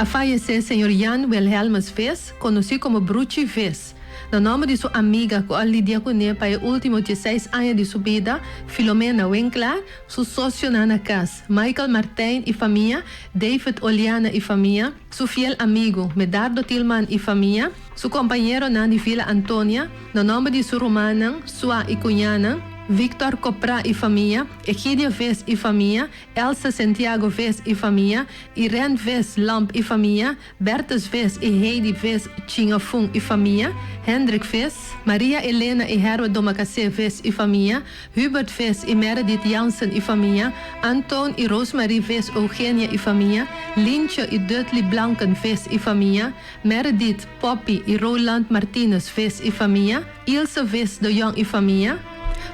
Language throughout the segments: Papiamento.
A fayesé señor Jan Wilhelmus Vis, konosí komo Bruchi Vis. Na nòmber di su amiga ku a lidia kuné pa e último dieseis aña di su bida, Filomena Winklaar, su sosionan na kas, Michael Martijn i famia, David Oliana i famia, su fiel amigu, Medardo Tilman i famia, su kompañeronan di Villa Antonia, na nòmber di su rumannan, sua i kuñanan, Victor Copra i famia, Egidio Vis i famia, Elsa Santiago Vis i famia, Irene Vis Lamp i famia, Bertus Vis i Heidi Vis Chingafun i famia, Hendrik Vis, Maria Elena i Herwet Domakasé Vis i famia, Hubert Vis i Meredith Jansen i famia, Antoon i Rosemarie Vis Eugenia i famia, Lientje i Dudley Blanken Vis i famia, Meredith, Poppy i Roland Martinus Vis i famia, Ilse Vis de Jong i famia,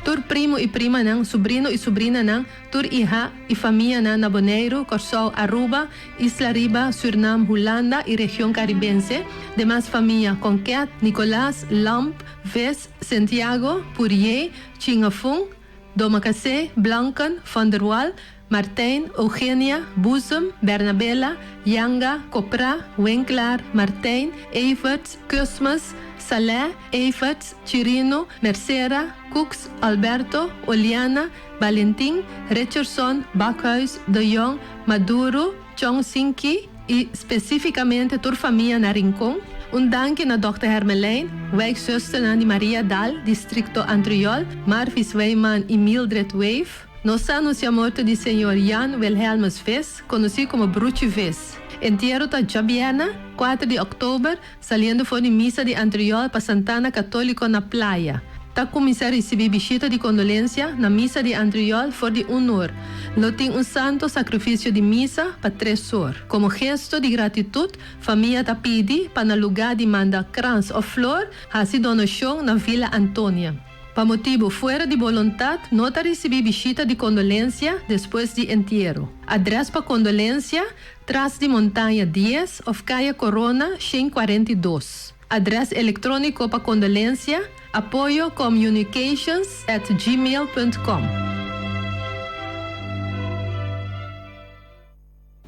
tur primo i primanan, subrino i subrinanan, Tur iha i famianan na Boneiru, Kòrsou, Aruba, Isla Riba, Surnam, Hulanda i region Karibense, demas famia Konket, Nicolas, Lamp, Ves, Sentiago, Pourier, Chingafun, Domakasé, Blanken, Van der Wal, Martijn, Eugenia, Boezem, Bernabela, Janga, Kopra, Winklaar, Martijn, Everts, Kusmus, Saleh, Everts, Chirino, Mercera, Cooks, Alberto, Oliana, Valentin, Richardson, Bakhuis, De Jong, Maduro, Chong Sin Ki i spesífikamente tur famia na Rincon. Un danki na Dòkter Hermelijn, wijkzusternan di Maria Dal, Districto Antriol, Marvis Wijman i Mildred Weef. Nos ta anunsiá morto di señor Jan Wilhelmus Vis, konosí komo Bruchi Vis. Entiero ta djabièrnè, kuater di òktober, Saliendo for di misa di Antriol pa Santana Católico na Playa. Ta cuminsa ricibi bishita di condolencia na misa di Antriol for di un or. Lo tin un santo sacrificio di misa pa tres or. Como gesto di gratitud, famia ta pidi pa na lugar di manda krans of flor, haci donacion na Villa Antonia. Pa motibu fuera di boluntad no ta ricibi bishita di condolencia despues di entiero. Adres pa condolencia, Tras di Montaña dies of Kaya Corona 142. Adres elektróniko pa kondolensia, apoyocommunications at gmail punt com.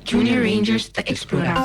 Junior Rangers ta explora.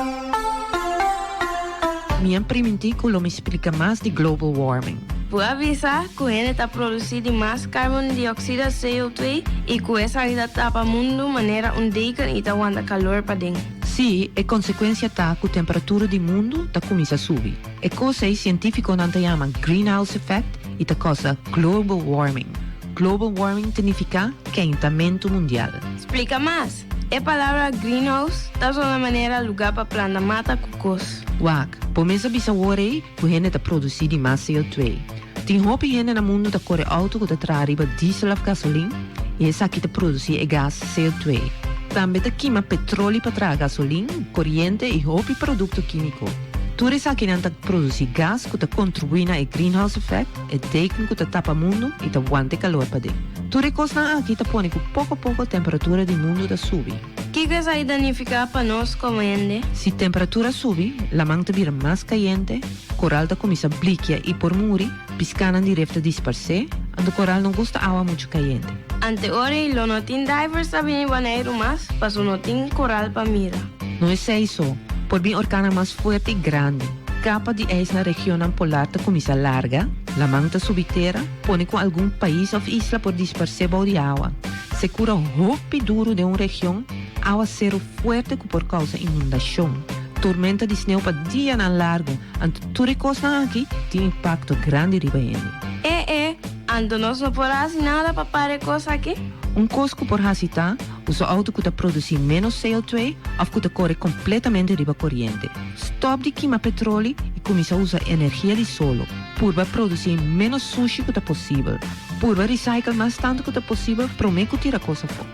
Mi a primintí ku lo mi splika mas di global warming. Bo a bisa ku hende ta produsí di mas karbon dioksida, CO2, i ku esaki ta tapa mundu manera un deken i ta wanta kalor paden. Sí, e konsekuensia ta ku temperatura di mundu ta kuminsá subi. E kos ei sientífikonan ta yama greenhouse effect i ta kousa global warming. Global warming ta nifiká keintamentu mundial. Splika mas! E palabra greenhouse ta sona manera lugá pa planta mata ku kos. Wak, bo mes a bisa wor ei ku hende ta produsí di mas CO2. Tin hopi hende na mundu ta kore outo ku ta traha riba diesel òf gasolin i esaki ta produsí e gas CO2. Tambe ta kima petroli pa traha gasolin, koriente i hopi produkto kímiko. Tur esakinan ta produsí gas ku ta kontribuí na e greenhouse effect, e deken ku ta tapa mundu i ta wanta e kalor paden. Tur e kosnan aki ta pone ku poko poko temperatura di mundu ta subi. Kiko esaki ta nifiká pa nos komo hende? Si temperatura subi, laman ta bira mas kayente, koral ta kuminsá blikia i por muri, piskánan di ref ta disparsé, anto koral no gusta awa muchu kayente. Ante ora ei lo no tin divers ta bini Boneiru mas, paso no tin koral pa mira. No esei so, por bin orkannan mas fuerte i grandi. Kapa di ijs na regionnan polar ta kuminsá larga, laman ta subi tera, pone ku algun pais òf isla por disparsé bou di awa. Sekura hopi duru den un region, awaseru fuerte ku por kousa inundashon, tormenta di sneu pa dianan largu, anto tur e kosnan aki tin impakto grandi riba hende. E e, anto nos no por hasi nada pa para e kos aki? Un kos ku por hasi ta usa outo ku ta produsí ménos CO2 òf ku ta kore kompletamente riba koriente. Stòp di kima petroli i kuminsá usa energia di solo. Purba produsí ménos sushi ku ta posibel. Purba recycle mas tantu ku ta posibel promé ku tira kos afó.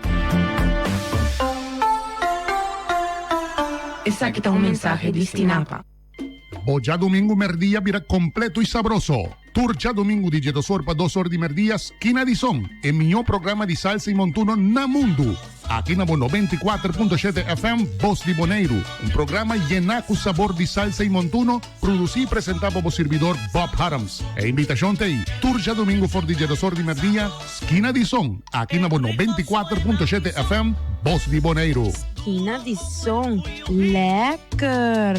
Esaki ta un mensahe di Stinapa. Bo djadumingu merdia bira kompleto i sabroso. Tur djadumingu di djedosor pa dosor di merdia Skina di Son, e mihó programa di salsa i montuno na mundu. Aki na bo 94.7 FM Bos di Boneiru, un programa yená ku sabor di salsa i montuno, produsí i presentá pa bo sirbidor Bob Harms. E invitashon ta ei, tur djadumingu for di djedosor di merdia, Skina di Son, aki na bo 94.7 FM Bos di Boneiru. Skina di Son. Lekker!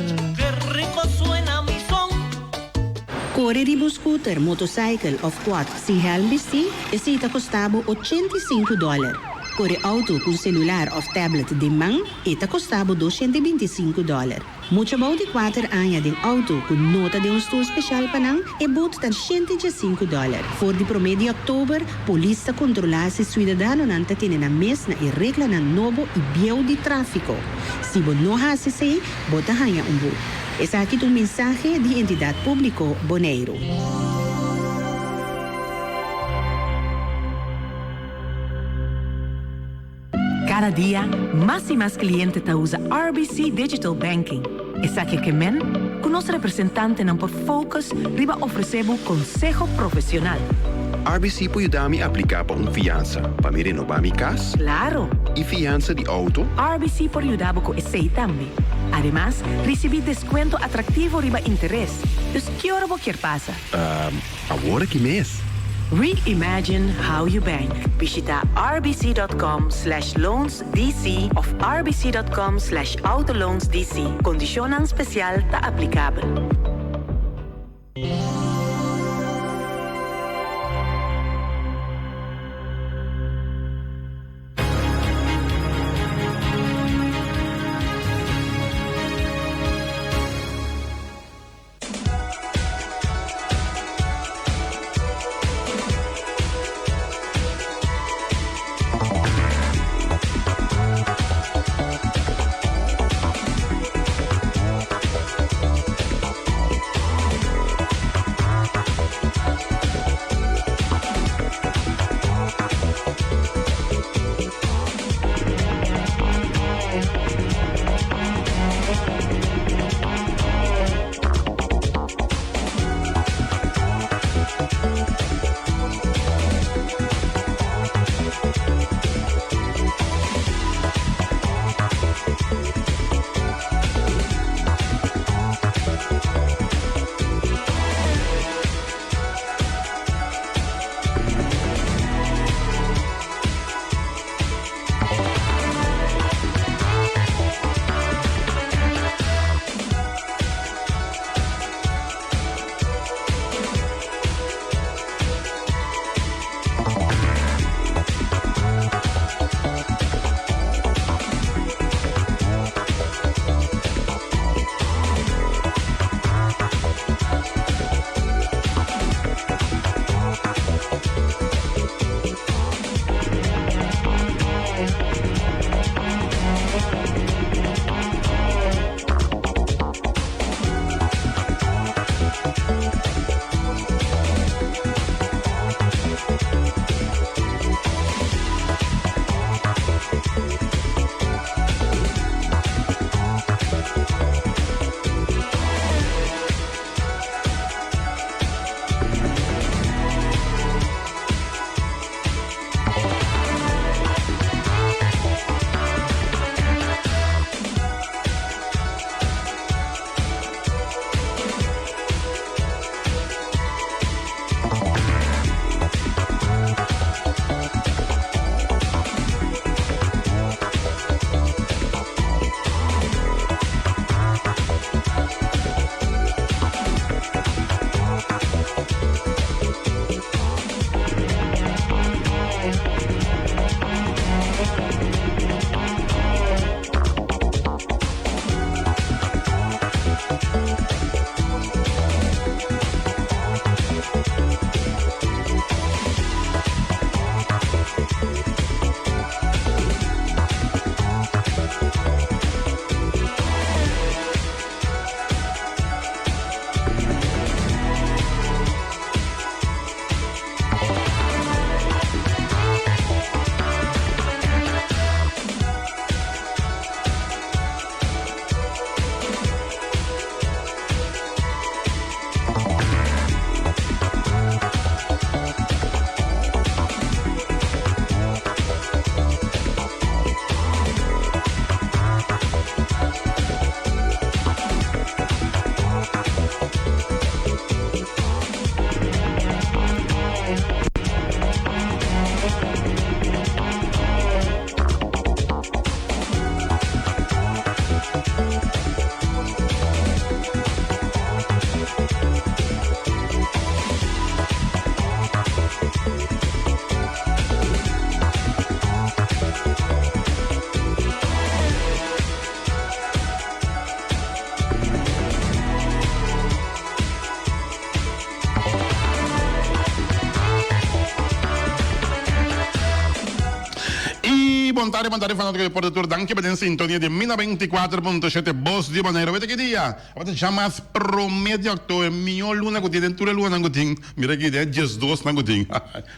Kore riba un scooter, motorcycle of quad sin helm bisti, esei ta kosta bo 85 dòler. Kore outo ku un selular of tablet den man, e ta kosta bo 225 dòler. Mucha bou di kuater aña den outo ku no ta den un stul speshal pa nan, e but ta 115 dòler. For di promé di òktober, polis ta kontrolá si suidadanonan ta tene nan mes na e reglanan nobo i bieu di tráfiko. Si bo no hasi esei, bo ta haña un but. Esaki ta un mensahe di Entidat Públiko Boneiru. Kada dia, mas i mas kliente ta usa RBC Digital Banking. Esaki ke men ku nos representantenan por focus riba ofresé bo konseho profesional. RBC por yuda mi apliká pa un fiansa pa mi renobá mi kas? Klaro! I fiansa di outo? RBC por yuda bo ku esei tambe. Ademas, risibí deskuento atraktivo riba interes. Dus ki ora bo kier pasa? Awor aki mes. Reimagine how you bank. Bishita rbc.com/loansdc of rbc.com/autoloansdc. Kondishonnan spesial ta aplikabel. Bon tardi, bon tardi fanatico di Deporte Tur. Danki pa den sintonia di Mina 24.7 Bos di Bonaire. Wete ki dia? Awor ta djamas prome di oktober, miho luna ku tin den tur e lunanan ku tin. Mira aki den e diesdos nan ku tin.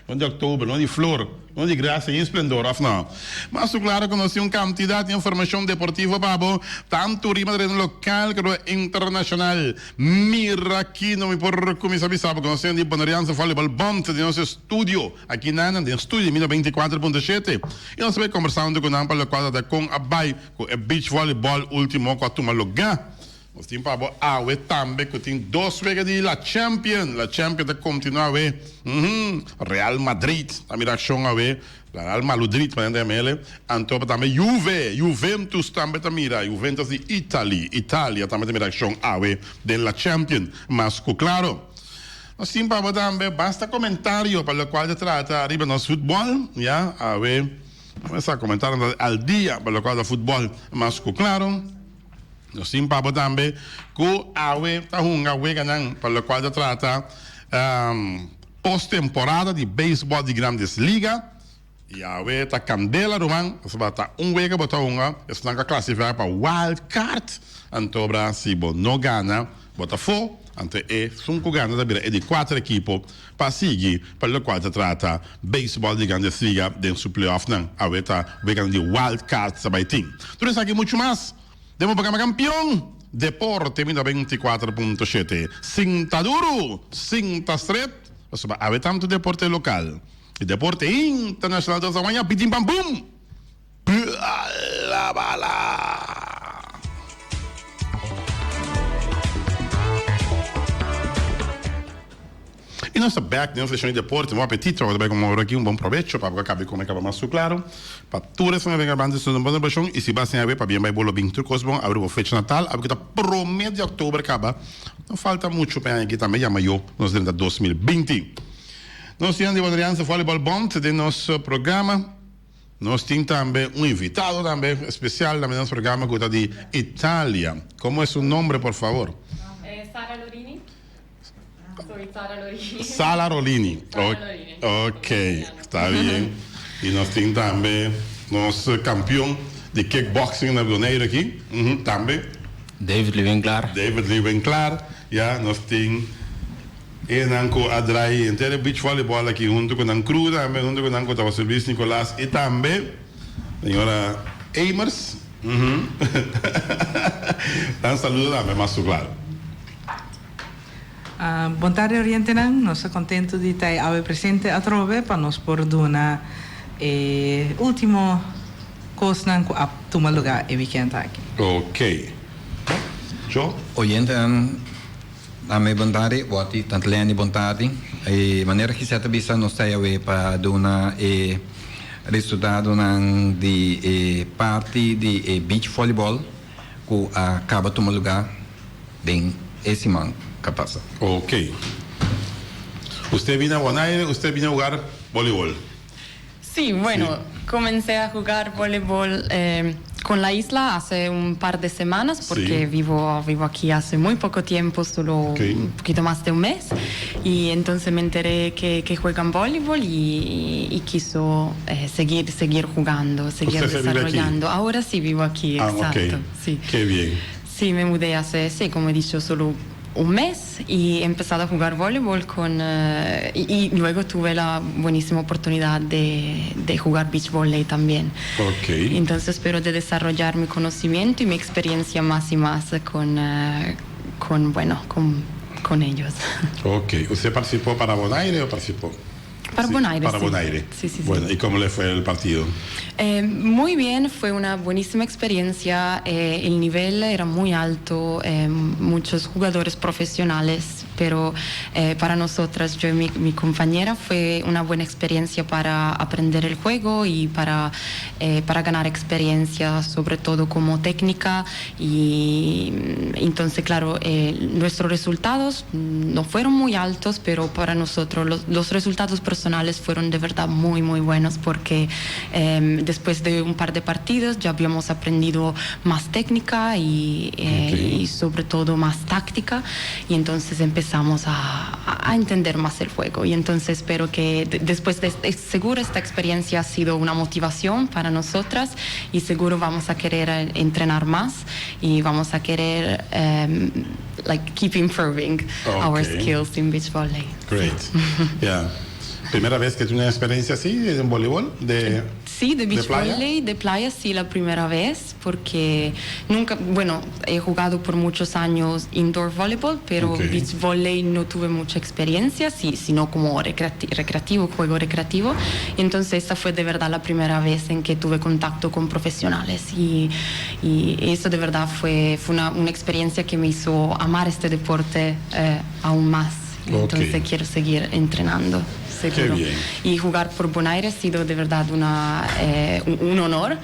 Luna di oktober, luna di flor, luna di gracia i splendor, of no? Mas ku klaro ku nos tin un kantidat di informashon deportivo pa bo, tantu riba tereno lokal komo internashonal. Mira aki no mi por kuminsá bisa bo ku nos tin di Bonerianse Volleyball Bond den nos estudio. Aki nan den studio di Mino 24.7 y nos ta bay combersando cu nan pa locual ta con a bay cu e beach volleyball ultimo cu a tuma lugar. Nos tin pa bo awe tambe cu tin dos wega di La Champion. La Champion ta continua awe. Uhmm Real Madrid ta mira accion awe. Real Maludrid pa nan ta yama Anto pa tambe Juve, Juventus tambe ta mira. Juventus di Italy, Italia tambe ta mira accion awe den La Champion. Mas cu claro. Nos tin pa bo tambe basta comentario pa locual ta trata riba nos futbol, ya, awe sa comentarionan ta al dia pa locual ta futbol mas cu claro. Nos tin pa bo tambe cu awe ta hunga weganan pa locual ta trata post temporada di baseball di Grandes Liga. Y awe ta candela ruman, pasobra ta un wega bo ta hunga, esnan cu a clasifica pa wild card, anto bra si bo no gana bo ta fo, anto esun cu gana ta bira e di cuater ekipo pa sigui pa locual ta trata baseball di Grandes Liga den su playoffnan, awe ta weganan di wild card ta bay tin. Tur esaki y mucho mas den bo programa Campeon Deporte mi 94.7, sinta duro, sinta stret, pasobra awe tanto deporte local. E deporte internacional ta maña pitin pam pum. Bala bala. Y nos ta back den sesión di deporte. Bon apetito. Awor ta bai como ora aki un bon probecho pa bo cabe come caba mas su claro. Pa tur esnan venga banda su bon ocasion y si ba sin awe pa bien bai bolo bin tur cos bon awe bo fecha natal awe cu ta prome di october caba no falta mucho pa e aña aki tambe yama yo nos drenta 2020. Nos tin di Bonerianse Volleyball Bond den nos programa. Nos tin tambe un invitado tambe especial tambe den nos programa cu ta di Italia. Como es su nombre por favor? Sara Lorini. Soy Sara Lorini. Sara Rolini. Sara Lorini. Ok, está bien. Y nos tin tambe nos campeon di kickboxing na Bonaire aki tambe. David Liwinklar. David Liwinklar. Ya, nos tin. E nan ku a drai henter e beach volleyball aki huntu ku nan crew tambe, huntu ku nan ku tabata Luis Nicolas i tambe señora Emers. Nan saludo tambe mas su klaro. Bon tardi orientenan, nos ta kontentu di ta e awe presente atrobe pa nos por duna e ultimo kosnan ku a tuma lugá e wikènt aki. Ok. Jo? Oyentenan. Ami bon tardi, Watty, Tante Lenny bon tardi. E manera Gisette a bisa nos ta awe pa duna e resultadonan di e parti di e beach volleyball cu a caba tuma lugar den e siman ca pasa. Ok. Usted vino a Bonaire, usted vino a jugar voleibol. Sí, bueno, comencé a jugar voleibol eh, con la isla hace un par de semanas porque vivo, vivo aquí hace muy poco tiempo, solo un poquito más de un mes. Y entonces me enteré que, que juegan voleibol y, y quiso eh, seguir, seguir jugando, seguir desarrollando. Ahora sí vivo aquí, ah, exacto. Sí. Qué bien. Sí, me mudé hace, sí, como he dicho, solo un mes y he empezado a jugar voleibol con eh, y, luego tuve la buenísima oportunidad de, de jugar beach volley también. Okay. Entonces espero de desarrollar mi conocimiento y mi experiencia más y más con, eh, con bueno, con, con ellos. Ok. ¿Usted participó para Bonaire o participó? Para Bonaire. Para sí. Bonaire. Sí, sí, sí. Bueno, ¿y cómo le fue el partido? Eh, muy bien, fue una buenísima experiencia. Eh, el nivel era muy alto, eh, muchos jugadores profesionales, pero para nosotras, yo y mi, mi, compañera, fue una buena experiencia para aprender el juego y para, para ganar experiencia, sobre todo como técnica. Y mm, entonces, claro, nuestros resultados no fueron muy altos, pero para nosotros los, los resultados personales fueron de verdad muy, muy buenos porque eh, después de un par de partidos ya habíamos aprendido más técnica y, eh, okay. y sobre todo más táctica y entonces empezamos Empezamos a, a entender más el juego y entonces espero que después de, seguro esta experiencia ha sido una motivación para nosotras y seguro vamos a querer entrenar más y vamos a querer like keep improving our skills in beach volley. Great. Yeah. ¿Primera vez que tiene una experiencia así en voleibol? De, Sí, de beach ¿De playa? Volley, de playa, sí, la primera vez, porque nunca, bueno, he jugado por muchos años indoor volleyball, pero beach volley no tuve mucha experiencia, sí, sino como recreativo, juego recreativo. Y entonces esta fue de verdad la primera vez en que tuve contacto con profesionales y eso de verdad fue una experiencia que me hizo amar este deporte aún más. Entonces quiero seguir entrenando, seguro. Qué bien. Y jugar por Bonaire ha sido de verdad un honor,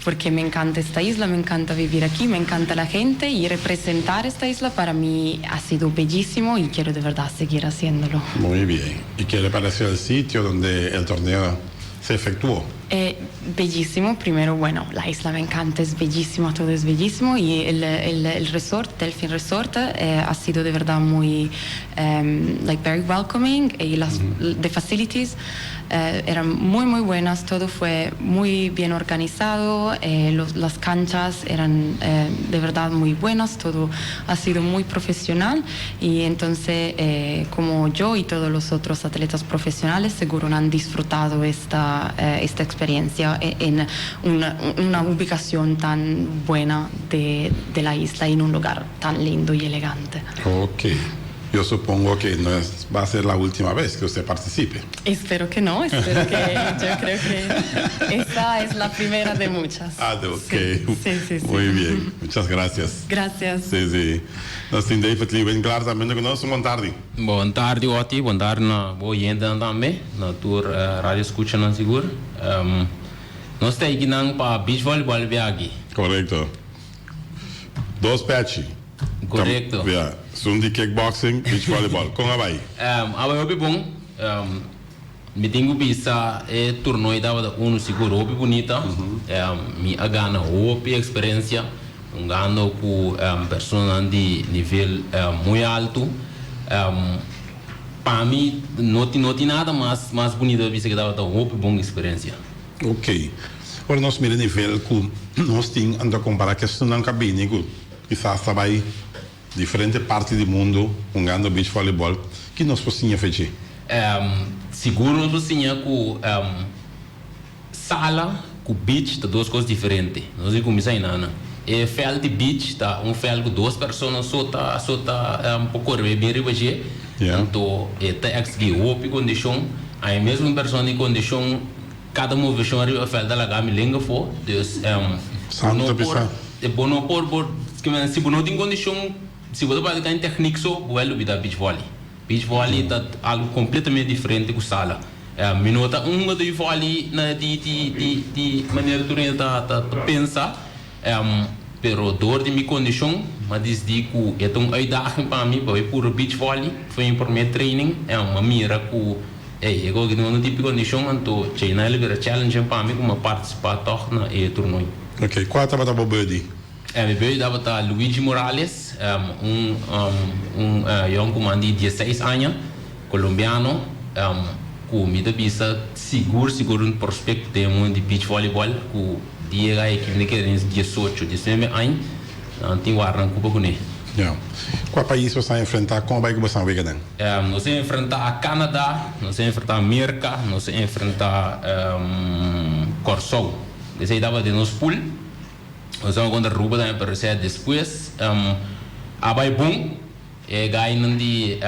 porque me encanta esta isla, me encanta vivir aquí, me encanta la gente y representar esta isla para mí ha sido bellísimo y quiero de verdad seguir haciéndolo. Muy bien. ¿Y qué le pareció el sitio donde el torneo se efectuó? Bellísimo, primero, bueno, la isla me encanta, es bellísima, todo es bellísimo y el resort, Delfin Resort, ha sido de verdad muy, like very welcoming y las the facilities eran muy, muy buenas, todo fue muy bien organizado, las canchas eran de verdad muy buenas, todo ha sido muy profesional y entonces como yo y todos los otros atletas profesionales seguro han disfrutado esta experiencia en una ubicación tan buena de la isla, en un lugar tan lindo y elegante. Ok. Yo supongo que no es, va a ser la última vez que usted participe. Espero que no, espero que, yo creo que esta es la primera de muchas. Ah, ok. Sí. Muy bien, muchas gracias. Gracias. Sí. Nos tin David Lee Winklaar tambe ku nos. Bon tardi. Bon tardi, Oti. Bon tardi na bo oyentenan tambe. Na tur radio skucha nan sigur. Nos ta aki nan pa beach volleyball biaha. Korekto. Dos pechi. Korekto. Yeah. Esun di kickboxing, beach volleyball. Kon a bai? A bai hopi bon. Mi tin ku bisa e torneo tabata uno sigur hopi bunita. Mi a gana hopi eksperensia. Hungando ku persona di nivel muy alto. Pa mi no tin nada mas bunita bisa ku tabata hopi bon eksperensia. Ok. Awor nos mira nivel ku nos tin anto kompará ku nan kabine ku kisas tambe diferente parti di mundu hungando beach volleyball ku nos por siña for dje. Sigur nos por siña ku sala ku beach ta dos kos diferente. Nos ta kuminsá einan. E veld di beach ta un veld ku dos persona so ta por kore bin riba dje. Anto e ta eksigí hopi kondishon. E mesun persona di kondishon kada moveshon riba veld ta laga mi lenga afó. Dus Santo no por bisa. Bo no por si bo no tin kondishon, si bo ta practica un techniek so, bo ta lubidá beach volley. Beach volley ta algo kompletamente diferente ku sala. Mi no ta un di volley na di manera ku ta pensa, pero dor di mi kondishon, m'a disidí ku e ta un uitdaging pa mi, pa pura beach volley, foi mi promé training, m'a mira ku hey, ik ook no tipo kondishon, anto china el bira challenge pa mi ku partisipá toch na e torneo. Ok, kua tabata bo buddy? Mi buddy tabata Luigi Morales, un yònkuman di 16 aña, kolombiano, ku mi ta bisa sigur sigur un prospekto den mundu di beach volleyball, ku dia ku mi kere 18, 19 aña, tin warnan kupa kuné. Ja. Kua pais boso a enfrentá? Kon bai ku boso wega dan? Nos a enfrentá Canada, nos a enfrentá Amérika, nos a enfrentá Kòrsou. Esei tabata den nos pool. Nos a kontra Aruba tambe, pero esei despues a bai bon. E gainan di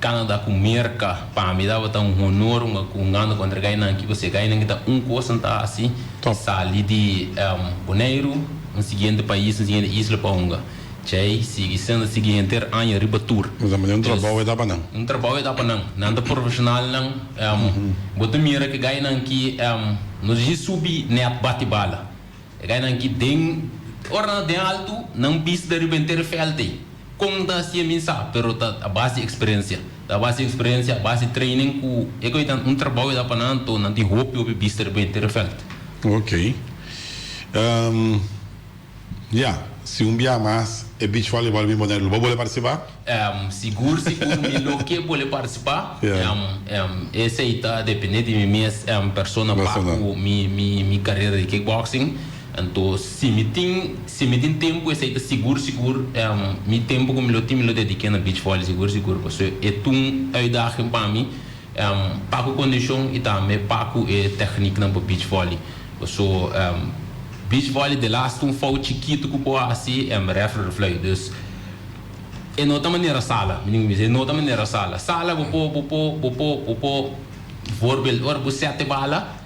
Canada ku Merka, pa mi tabata un honor hungando kontra gainan aki, pasobra gainan ku ta un kos ta hasi, sali di Boneiru, un siguiente pais, un siguiente isla pa hunga. Chei, sigui sendo sigui henter aña riba tur. Mas un trabou ta pa nan. Un trabou ta pa nan. Nan ta profeshonal nan. Bo ta mira ku gainan ki no djis subi net bati bala. E gainan ki den ora nan den altu, nan bista riba henter veld ei. Kon ta hasi mi sa, pero ta a base di eksperensia. Ta a base di eksperensia, a base di training ku e kos ta un trabou ta pa nan, anto nan tin hopi hopi bista riba henter veld. Ok. Ja, si un bia mas. e beach volleyball bin Boneiru, lo bo bole partisipá? Sigur sigur mi lo ke bole partisipá. Esei ta depende di mi mes persona pa ku mi mi karera di kickboxing. Anto si mi tin si mi tin tempu esei ta sigur sigur mi tempu ku mi lo tin mi lo dediké na beach volley sigur sigur pasobra e ta un uitdaging pa mi pa ku kondishon i tambe pa ku e tèkniknan pa beach volley. Paso beach volley delaste un fout chikitu ku por hasi rèfri lo flui. Dus e no ta manera sala, mi tin ku bisa e no ta manera sala. Sala bo por bo por bo por bo por voorbeeld ora bo sèt e bala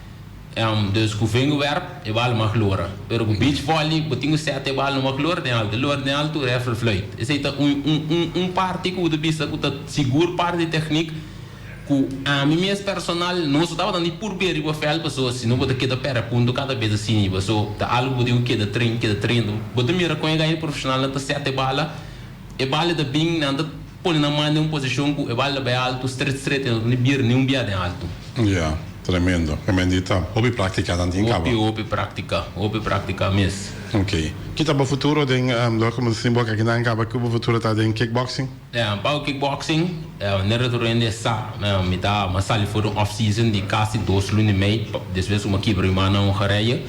dus ku vingerwerp e bala mag lora. Pero ku beach volley bo tin ku sèt e bala no mag lora den alto, e lora den alto rèfri lo fluit. Esei ta un un un un parti ku bo ta bisa ku ta sigur parti di tèknik. Ku ami mes personal no so tabata ni purbe riba vèlt paso si no bo ta keda pèrdè punto kada bes asina paso ta algu bo tin ku keda train keda train bo ta mira kon e gainan profeshonalnan ta sèt e bala e bala ta bin nan ta pone nan man den un posishon ku e bala ta bai altu stret stret e no ta ni bira ni un bia den altu. Ya, tremendo. Tremendo ta hopi práktika nan tin kaba. Hopi hopi práktika, hopi práktika mes. Ok. Ki ta bo futuro den loke bo ta sinti bo akinan kaba ki bo futuro ta den kickboxing? Pa kickboxing, nera tur hende sa mi ta a sali for di un off season di kasi dos luna i mei despues ku mi a kibra mi man na Hongarije.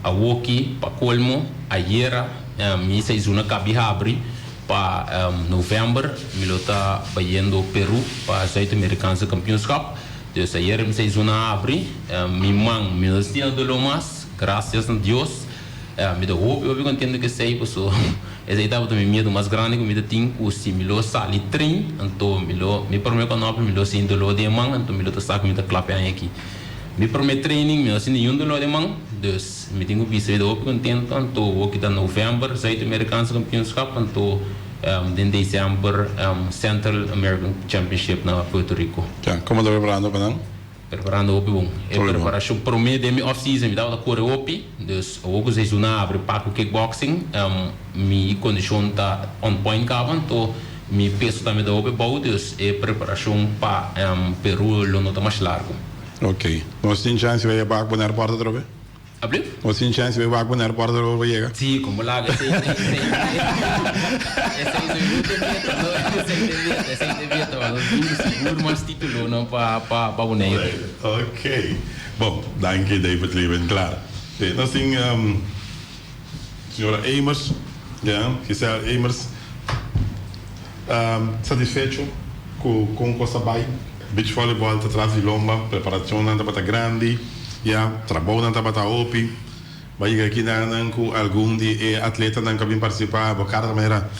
Awoki pa kolmo ayera mi seizoen a kabi habri pa november mi lo ta bayendo Peru pa Zuid Amerikaanse Kampioenschap. Dus ayera mi seizoen a habri, mi man mi no ta sinti doló mas, grasias na Dios. Mi ta hopi hopi contento cu esey paso esey tabata mi miedo mas grandi cu mi ta tin cu si mi lo sali train anto mi lo mi prome conopi mi lo sinti dolor den e man anto mi lo ta sa cu mi ta klap e aña aki. Mi prome training mi no sinti niun dolor den e man dus mi tin cu bisa mi ta hopi contento anto hoki ta november Zuid Amerikaanse kampioenschap anto den december Central American Championship na Puerto Rico. Ya, como ta preparando pa nan? Preparando hopi bon. E preparashon prome den mi off season mi tabata kore hopi, dus awor ku seizoen a abri pa ku kickboxing mi kondishon ta on point kaba, anto mi peso tambe ta hopi bou, dus e preparashon pa Peru lo no ta mas largu. Ok. Nos tin chance pa e bak bo na airport atrobe? Ablief? Bo tin chance bay wak bo na airport ora bo yega? Si, como laga esey esey esey esey no te meta no esey te meta esey te meta ma nos tin sigur mas titulonan pa pa pa Boneiru. Ok bon danki David Lee Winklaar. Si nos tin señora Emers ya Giselle Emers satisfecho cu con cos a bay? Beach volleyball ta tras di lomba, preparacionnan tabata grandi, ya, trabounan tabata hopi. Bo a yega aki nan cu algun di e atletanan cu a bin participa, bo cara ta manera,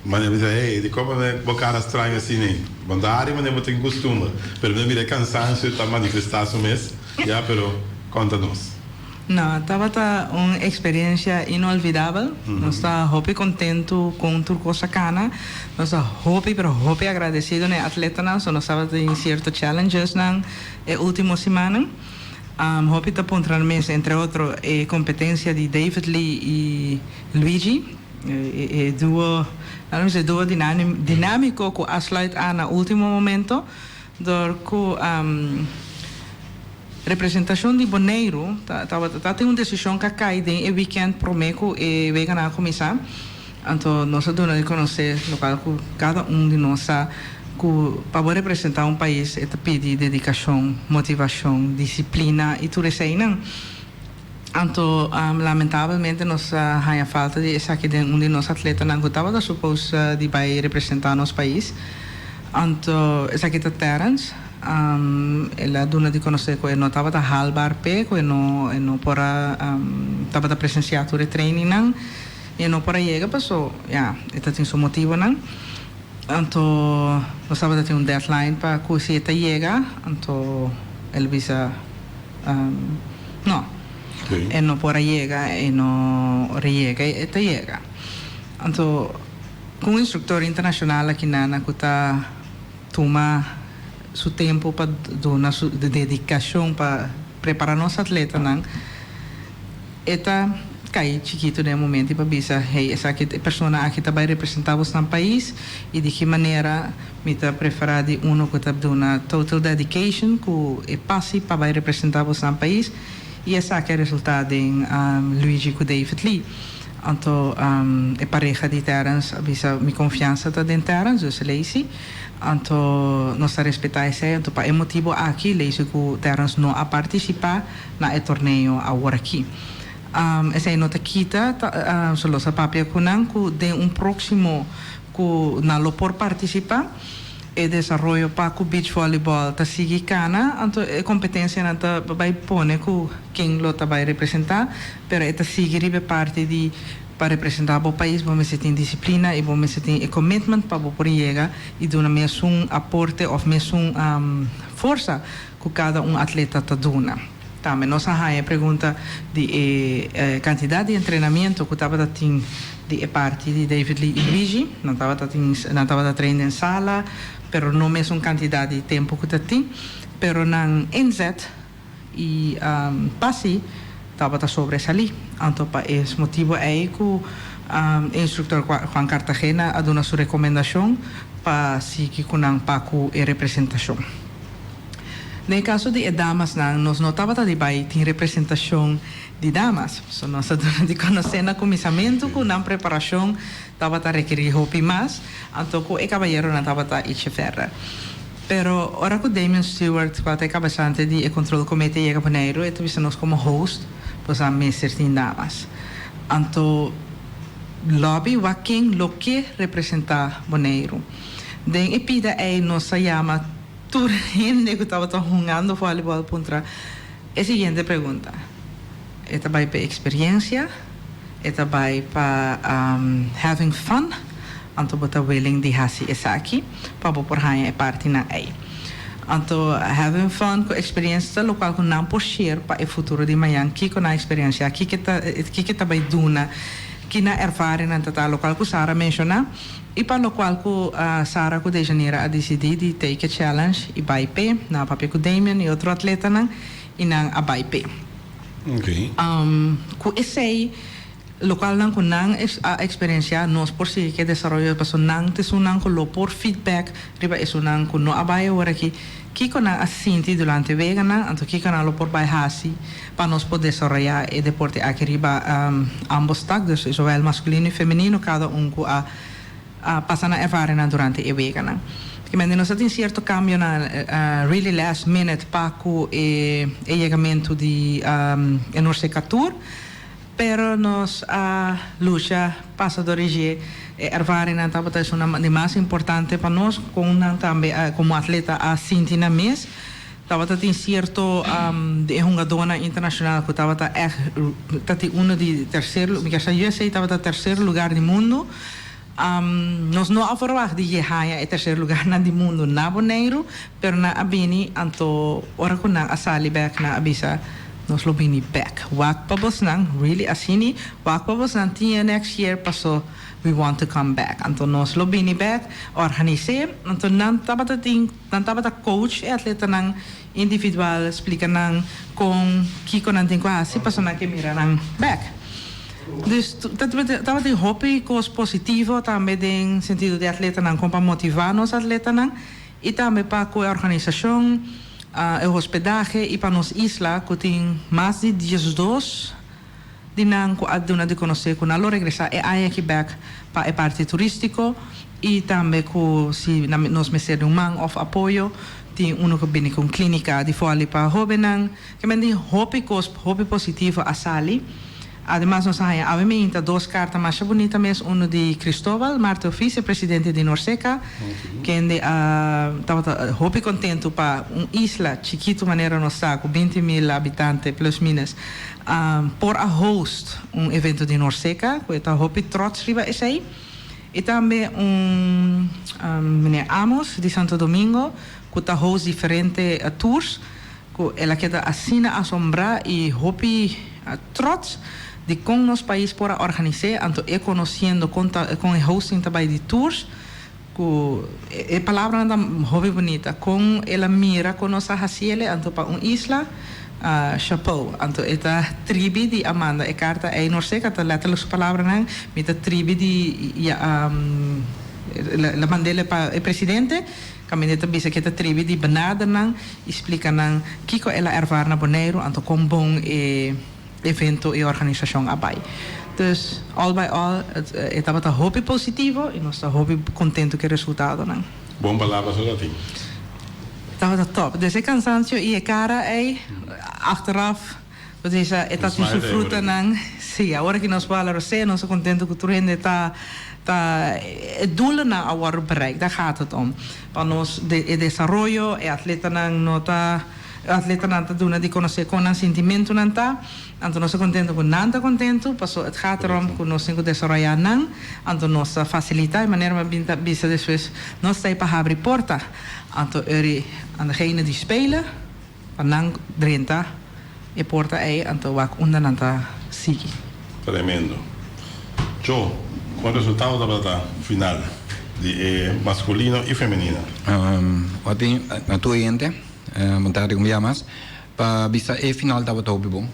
manera bisa, hey, dicon bo cara straño asina ey? Bo ta hari manera bo tin custumber, pero mi ta mira e cansancio ta manifesta su mes, ya, pero conta nos. No, tabata un experiencia inolvidabel. Nos ta hopi contento con tur cos a cana. Nos ta hopi pero hopi agradecido na e atletanan, so nos tabatin cierto challengesnan e ultimo simannan. Hopi ta puntra nan mes, entre otro e competencia di David Lee y Luigi, e duo, nan a bisa e duo dinamico cu a sluit aan na ultimo momento dor cu. Representashon di Boneiru ta tabata ta tin un desishon ku a kai den e wikènt promé ku e weganan a kuminsá. Anto nos a duna di konosé lokal ku kada un di nos sa ku pa bo representá un pais e ta pidi dedikashon, motivashon, disiplina i tur eseinan. Anto lamentabelmente nos a haña falta di esaki den un di nos atletanan ku tabata supos di bai representá nos pais. Anto esaki ta Terrence. El a duna di konosé ku e no tabata haalbaar p'e, ku e no e no por a tabata presensiá tur e trainingnan i e no por a yega paso ya e ta tin su motibonan. Anto nos tabata tin un deadline pa ku si e ta yega anto el bisa no e no por a yega e no ora e yega e ta yega. Anto ku un instruktor internashonal akinana ku ta Tuma su tempu pa duna su dedikashon pa prepará nos atletanan. E ta kai chikitu den e momento i pa bisa, hey, esaki e persona aki ta bai representá bosnan pais i di ki manera mi ta preferá di unu ku ta duna total dedication ku e pasi pa bai representá bosnan pais i esaki a resultá den Luigi ku David Lee. Anto e pareha di Terence a bisa mi konfiansa ta den Terence, dus Lacey. Anto nos ta respetá esei. Anto pa e motibu aki Lacey ku Terence no a partisipá na e torneo aworakí. Esei no ta kita so los a papia ku nan ku den un próksimo ku nan lo por partisipá. E desaroyo pa ku beach volleyball ta sigui kana, anto e kompetensianan ta bai pone ku ken lo ta bai representá, pero e ta sigui riba e parti di pa representá bo pais bo mester tin disiplina i bo mester tin e commitment pa bo por yega i duna mesun aporte òf mesun forsa ku kada un atleta ta duna. Tambe nos a haña e pregunta di e kantidat di entrenamiento ku tabata tin di e parti di David Lee i Luigi. Nan tabata tin nan tabata train den sala, pero no mesun kantidat di tempu ku ta tin. Pero nan inzet i pasi tabata sobresalí. Anto pa e motibu ei ku e instruktor Juan Cartagena a duna su rekomendashon pa sigui ku nan pa ku e representashon. Den e kaso di e damasnan nos no tabata di bai tin representashon di damas. So nos a duna di konosé na kuminsamentu ku nan preparashon tabata rekerí hopi mas, anto ku e kabayeronan tabata ichi verder. Pero ora ku Damian Stewart ku a ta e kabesante di e Control Committee yega Boneiru e ta bisa nos komo host pues a mester tin damas. Anto lobby wak ken lo ke representá Boneiru. Den e pida ei nos a yama. Tur hende ku tabata hungando vòlibòl puntra e siguiente pregunta, E ta bai pa eksperiensia? E ta bai pa having fun? Anto bo ta willing di hasi esaki pa bo por haña e partinan ei. Anto having fun ku eksperiensia ta lokual ku nan por share pa e futuro di mañan, kiko nan eksperensiá, kiko ta kiko ta bai duna, ki nan ervaringnan ta ta, lokual ku Sara menshoná. I pa lokual ku Sara ku Dejanira a disidí di take e challenge i bai p'e, nan a papia ku Damian i otro atletanan i nan a bai p'e. Ku esei, lokualnan ku nan a eksperensiá, nos por sigui ku e desaroyo pasobra nan ta esunnan ku lo por feedback riba esunnan ku no a bai aworakí, kiko nan a sinti durante weganan, anto kiko nan lo por bai hasi pa nos por desaroyá e deporte aki riba ambos tak, dus zowel maskulino i femenino, kada un ku a pasa nan ervaringnan durante e weganan. Kimente nos a tin sierto kambionan really last minute pa ku e yegamentu di e Norseca Tour, pero nos a lucha pasa dor di dje. E ervaringnan tabata esunnan di mas importante pa nos, kon nan tambe komo atleta a sinti nan mes. Tabata tin cierto di e hungadónan internacional cu tabata echt ta tin uno di tercer mi kier sa USA tabata tercer lugar di mundo. Nos no a verwacht di ye haña e tercer lugarnan di mundo na Boneiru, pero nan a bini anto ora cu nan a sali bek nan a bisa nos lo bini bek. Wak pa bosnan, really asini, wak pa bosnan tin e next year paso we want to come back. Anto nos lo bini bek, organis'é, anto nan tabata tin. Nan tabata coach e atletanan individual, splica nan con kico nan tin cu haci pasobra nan ke mira nan bek. Dus tabatin hopi cos positivo tambe den sentido di atletanan con pa motiva nos atletanan y tambe pa cu e organisacion, e hospedahe y pa nos isla cu tin mas di 12 di nan cu a duna di conoce cu nan lo regresa e aña aki bek pa e parti turistico y tambe cu si nos mester di un man of apoyo tin uno cu bini cu un clinica di volley pa hobennan. Ke men tin hopi cos hopi positivo a sali. Ademas nos a haña awe meinta dos carta masha bunita mes, uno di Cristobal Marte Ofice, presidente di Norseca, kende a tabata hopi contento pa un isla chikito manera nos ta cu 20 mil habitante plus minus por a host un evento di Norseca cu e ta hopi trots riba esey y tambe un meneer Amos di Santo Domingo cu ta host diferente tours cu el a keda asina asombra y hopi trots di con nos pais por a organise anto e conociendo con ta con e hosting ta bay di tours cu e palabranan ta hopi bunita con el a mira con nos a haciele anto pa un isla chapeau anto e ta tribi di a manda e carta ey Norseca ta letterlijk su palabranan mi ta tribi di ya el a mandele pa e presidente caminda e ta bisa cu e ta tribi di benader nan y splica nan kico el a ervaar na Boneiru anto con bon e evento y organisacion a bay. Dus all by all e tabata hopi positivo y nos ta hopi contento cu e resultadonan. Bon palabra so ta tin. Tabata top. Dus e cansancio y e cara ey achteraf bo ta bisa e ta tin su frutanan. Si, awor ki nos por hala rosea nos ta contento cu tur hende ta ta e doelnan a wordo bereikt. Daar gaat het om. Pa nos e desaroyo e atletanan no ta e atletanan ta duna di conoce con nan sintimentonan ta. Anto nos ta contento cu nan ta contento, paso het gaat erom cu nos tin cu desaroya nan, anto nos ta facilita e manera mi a bin ta bisa despues, nos ta ei pa habri porta, anto eri an degene di spelen pa nan drenta e porta ei, anto wak unda nan ta sigui. Tremendo. Cho, con resultado tabata final di e masculino y femenino? Wak na tur hende, bon tardi un bia mas. Pa bisa e final tabata hopi bon.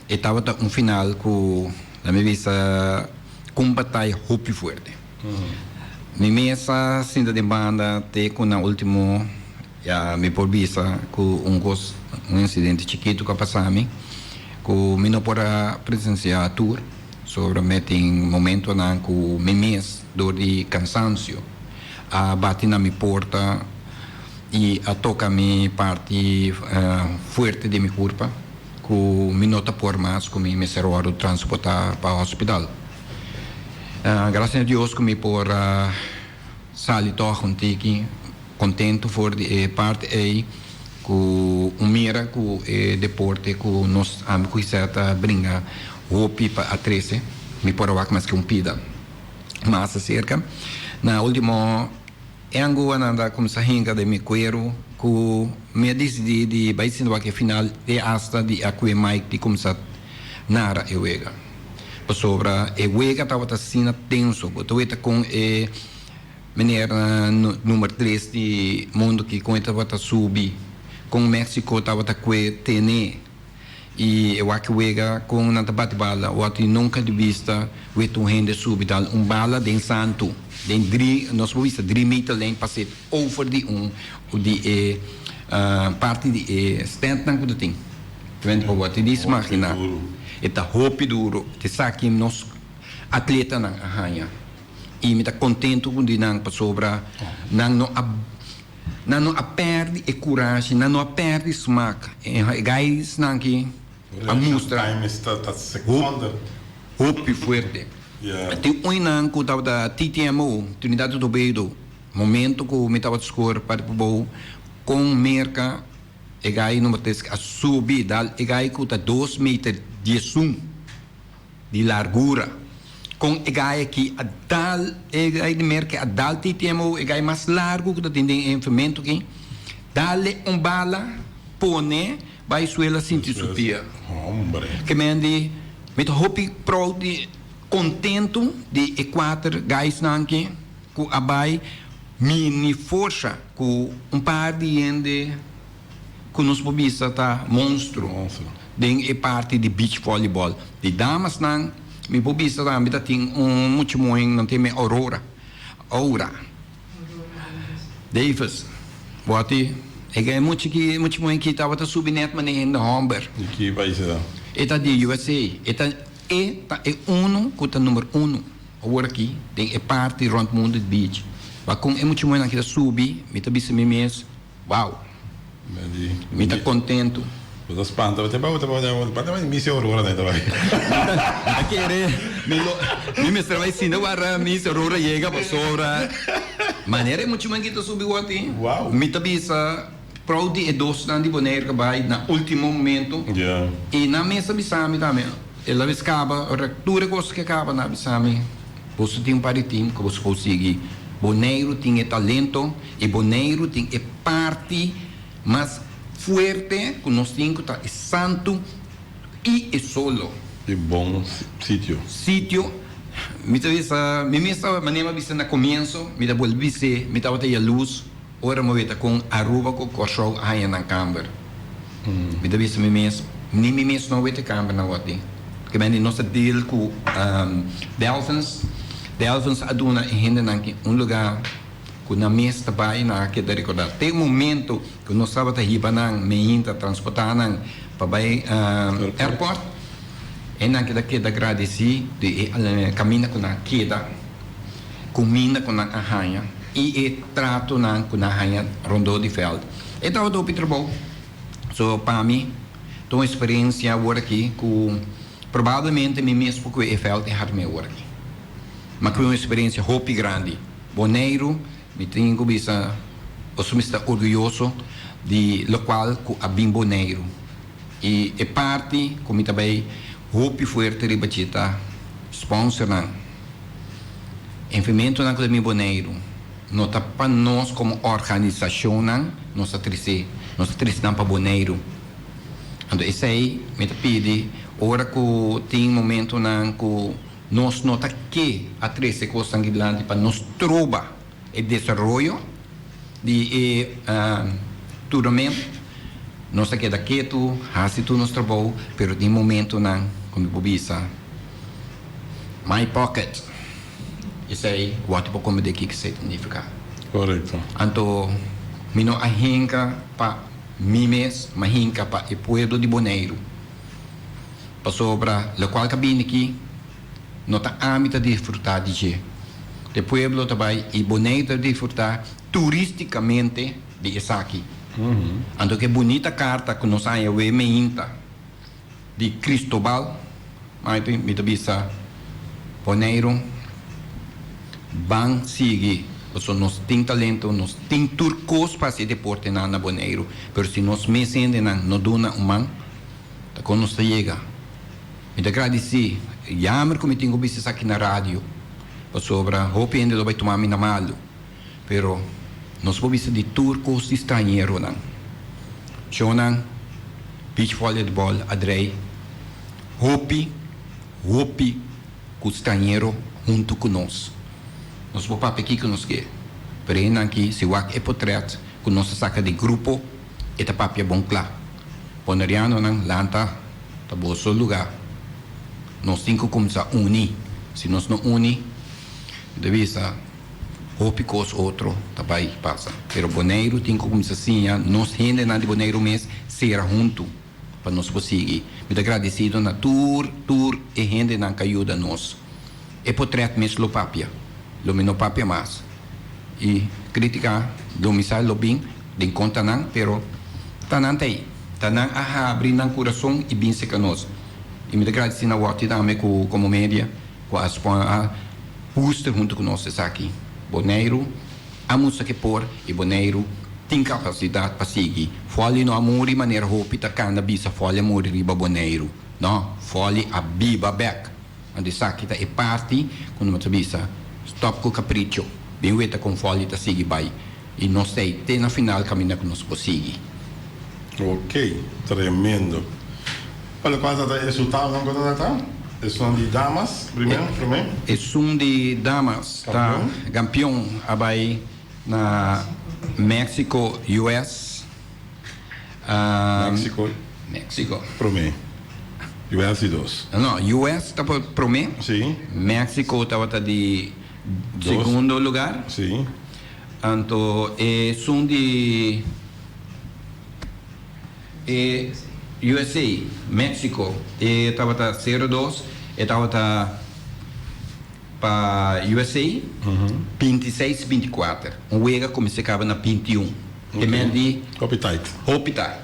E tabata un final ku la mi bisa ku un bataya hopi fuerte. Mi mes a sinta den banda te ku na ultimo ya mi por bisa ku un kos un insidente chikitu ku a pasa mi ku mi no por a presensia tur sobra mi tin momentonan ku mi mes dor di kansansio a bati na mi porta. I a toka mi parti fuerte di mi kurpa ku mi no ta por mas ku mi mester wòrdu transportá pa hospital. Grasia na Dios ku mi por a sali tòg un tiki kontentu for di e parti ei ku un mira ku e deporte ku nos ami ku Gisèle ta bringa hopi pa a trese mi por a wak maske un pida mas aserka. Na ultimo. E anguanan ta kumsa hinka den mi kueru ku mi a disidí di bai sinta wak e final te asta di a kue Mike di kumsa nara e wega. Pasobra e wega tabata asina tenso. Bo ta weta kon e meneer number tres di mundu ki kon e tabata subi, kon Mexico tabata kue tene. I e wak wega kon nan ta bati bala wòrdu i nunka di bista wet un hende subi dal un bala den santu den dri nos por bisa dri meter lijn pas'é over di un di e parti di e standnan ku ta tin Wende por wòrdu di smaginá e ta hopi duru esaki nos atletanan a haña i mi ta kontentu ku di nan pasobra nan no a Nan no a pèrdi e kurashi, nan no a pèrdi smak. E guysnan ki a mustra hopi fuerte. Tin unnan ku tabata TTMO, Trinidad y Tobago, momento ku mi tabata skor parti pabou kon Merka, e guy number tres a subi dal e guy ku ta dos meter diesun. Di largura. Kon e gai aki a dal e gai di merke a dal TTMO e gai mas largu ku ta tin den e enfemento aki dale un bala pone bai suela sinti su pia. Ke men di mi ta hopi proud di kontentu di e kuater gaisnan aki ku a bai mini forsa ku un par di hende ku nos por bisa ta monstruo den e parti di beach volleyball. Di damasnan mi por bisa tambe ta tin un mucha muhe nan ta yama Aurora, Aura, Davis. Bo a ti e ke mucha ki mucha muhe ki tabata subi net manera hende homber. Di ki pais e ta? E ta di USA. E ta e ta e uno ku ta number uno awor aki den e parti rond mundu di beach. Bakon e mucha muhenan ki ta subi mi ta bisa mi mes. Wow! Mi ta kontentu. Bo ta spanta bo ta bo ta bo ta misi Aurora na e ta bai. Mi ta kere mi lo mi mester bai sinta wara misi Aurora yega pasobra manera e mucha manki ta subi wòti. Mi ta bisa proud di e dosnan di Bonaire ku bai na ultimo momento i nan mes a bisa mi tambe el a bis kaba ora tur e kos ke kaba nan a bisa mi boso tin un par di team ku boso por sigui Boneiru tin e talento. E Boneiru tin e parti mas fuerte ku nos tin ku ta e santu i e solo. E bon sitio. Sitio. Mi ta bisa, mi mes ta, manera mi a bisa na komienso, mi ta bolbe bis'é, mi tabata yalus ora mi weta kon Aruba ku Kòrsou a haña nan kamber. Mi ta bisa mi mes, ni mi mes no weta e kambernan wòrdi. Ke mende nos ta deal ku Delfins. Delfins a duna e hendenan ki un lugá. Ku nan mes ta bai nan a keda rekordá te momento ku nos tabata hiba nan meinta transportá nan pa bai airport. E nan keda keda gradisí di e kaminda ku nan a keda, kuminda ku nan a haña i e tratonan ku nan a haña rondó di vèlt. E tabata hopi trabou. So pa mi ta un eksperensia awor aki ku probablemente mi mes por kue e vèlt e hard mi awor aki. Ma kue un eksperensia hopi grandi. Boneiru mi tin ku bisa boso mester ta orguyoso di lokual ku a bin Boneiru. I e parti ku mi ta bai hopi fuerte riba dje ta sponsornan. Envimentonan ku ta bin Boneiru no ta pa nos komo organisashonnan nos ta trese, nos ta trese nan pa Boneiru. Anto esei mi ta pidi ora ku tin momentonan ku nos no ta ke a trese kosnan aki dilanti pa nos troba e desaroyo di e tournament. Nos a keda ketu, hasi tur nos trabou, pero tin momentonan ku mi por bisa, My pocket. Esei wòrdu por komprendé kiko esei ta nifiká. Korekto. Anto mi no a hinka pa mi mes, mi a hinka pa e pueblo di Boneiru. Pasobra lokual ka bini aki no ta ami ta disfrutá di dje. E pueblo ta bai i Boneiru ta disfrutá turístikamente di esaki. Anto ke bunita karta ku nos haña awe meinta di Cristobal, mi ta bisa Boneiru ban sigui pasobra nos tin talento, nos tin tur kos pa hasi deportenan na Boneiru, pero si nos mes hendenan no duna un man ta kon nos ta yega. Mi ta gradisí. Jammer ku mi tin ku bisa esaki na radio, pasobra hopi hende lo bai tuma mi na malu. Pero nos por bisa di tur kos di strañeronan. Shownan, beach volleyball a drei hopi, hopi ku strañero huntu ku nos. Nos por papia kiko nos ke, pero hendenan aki si wak e potret ku nos a saka di grupo, e ta papia bon kla. Bonerianonan lanta. Ta boso luga. Nos tin ku kumsa uni. Si nos no uni, mi ta bisa hopi kos otro ta bai pasa. Pero Boneiru tin ku kumsa siña nos hendenan di Boneiru mes sera huntu pa nos por sigui. Mi ta gradisido na tur tur e hendenan ku a yuda nos. E potret mes lo papia. Lo mi no papia mas. I kritika lo mi sa lo bin den konta nan, pero ta nan ta ei. Ta nan a habri nan kurason i bin seka nos. I mi ta gradisí na Wòrti tambe ku komo media ku a spon a booster huntu ku nos esaki. Boneiru a mustra ke por i Boneiru tin kapasidat pa sigui. Fòli no a muri manera hopi ta kanda bisa fòli a muri riba Boneiru. No, fòli a biba bèk. Anto esaki ta e parti ku nos ta bisa, stòp ku kapricho, bin weta kon fòli ta sigui bai i nos ta ei te na final kaminda ku nos por sigui. Ok, tremendo. Pa lokual ta ta e resultadonan ku ta ta? Esun di damas primero, promé? Esun di damas ta kampion a bai na Mexico, US. Mexico. Mexico. Promé. US di dos. No, US ta promé. Sí. Mexico tabata di segundo lugar. Sí. Anto esun di e USA, Mexico, e tabata sero dos, e tabata Pa USA, 26 24. Un wega kuminsá kaba na 21. E men di. Hopi tight. Hopi tight.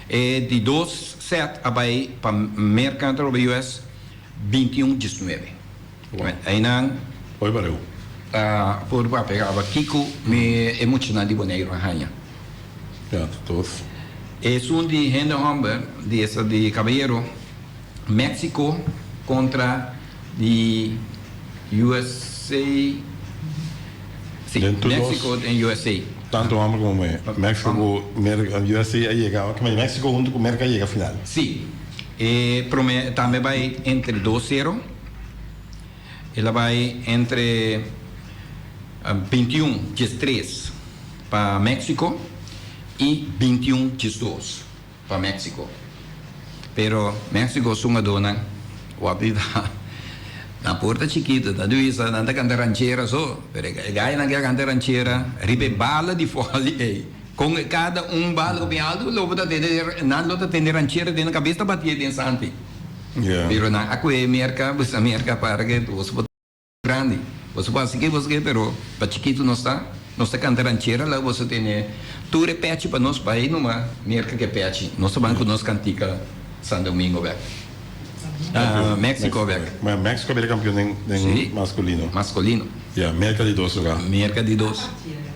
E di dos set a bai pa Merka anto riba US 21 19. Einan. Hopi pareu. Ta por papia kaba kiko mi e muchanan di Boneiru a haña. Ya, ta dos. Esun di hende hòmber di esa di kabayero Mexico kontra. Di USA, sí, Mexico den USA. Tanto homber como muher. Mexico cu Merca, USA a yega, Mexico hunto cu Merca a yega final. Sí, e prome tambe bai entre dos sero, el a bai entre 21 diestres pa Mexico y 21 diesdos. Pa Mexico. Pero Mexico su hungadónan wòrdu ta na porta chikitu ta duisa nan ta kanta ranchera so pero e gainan ke a kanta ranchera riba e bala di fòli ei kon kada un bala ku bin altu lo bo ta tende nan lo ta tende ranchera den nan kabes ta batié den santi. Pero nan a kohe Merka, bisa Merka para ke boso por grandi. Boso por hasi ke boso ke pero pa chikitu nos ta, nos ta kanta ranchera la boso tene tur e pechi pa nos bai numa Merka ke pechi. Nos ta ban ku nos kantika San Domingo bek. Mexico bek. Mexico bira kampion den Sí. maskulino. Maskulino. Ya, Merka di dos luga. Merka di dos.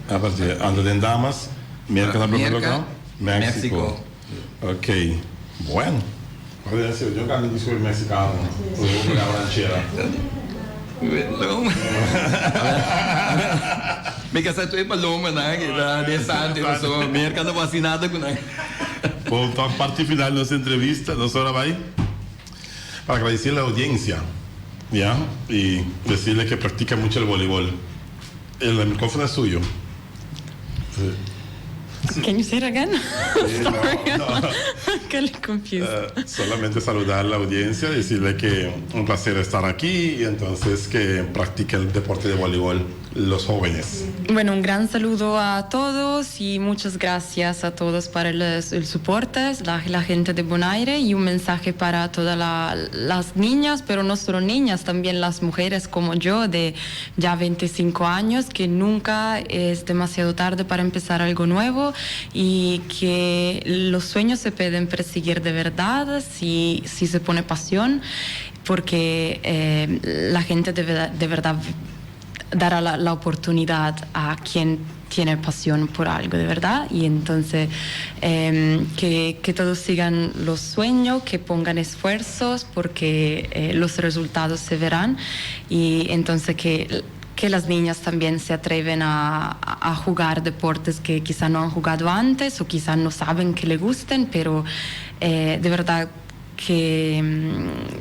Aparte, anto den damas, Merka na prome luga, Mexico. Mexico. Ok, bueno. Yo cambio di sobre mexicano. Ranchera. No. Mi casa tu paloma na que ta de santo so Merca no hasi nada cu nan. Bom, toch parte final de nuestra entrevista. Nos ahora vai para agradecer a la audiencia, ¿ya? Y decirle que practica mucho el voleibol. El micrófono es suyo. Can you say it again? Sí, no, Sorry. no. I'm getting confused. Solamente saludar a la audiencia, decirle que un placer estar aquí y entonces que practique el deporte de voleibol los jóvenes. Bueno, un gran saludo a todos y muchas gracias a todos para el soporte, la gente de Bonaire y un mensaje para todas las niñas, pero no solo niñas, también las mujeres como yo de ya 25 años, que nunca es demasiado tarde para empezar algo nuevo y que los sueños se pueden perseguir de verdad si, si se pone pasión, porque la gente de verdad dará la oportunidad a quien tiene pasión por algo de verdad y entonces que todos sigan los sueños, que pongan esfuerzos porque los resultados se verán y entonces que las niñas también se atreven a jugar deportes que quizá no han jugado antes o quizá no saben que le gusten, pero de verdad que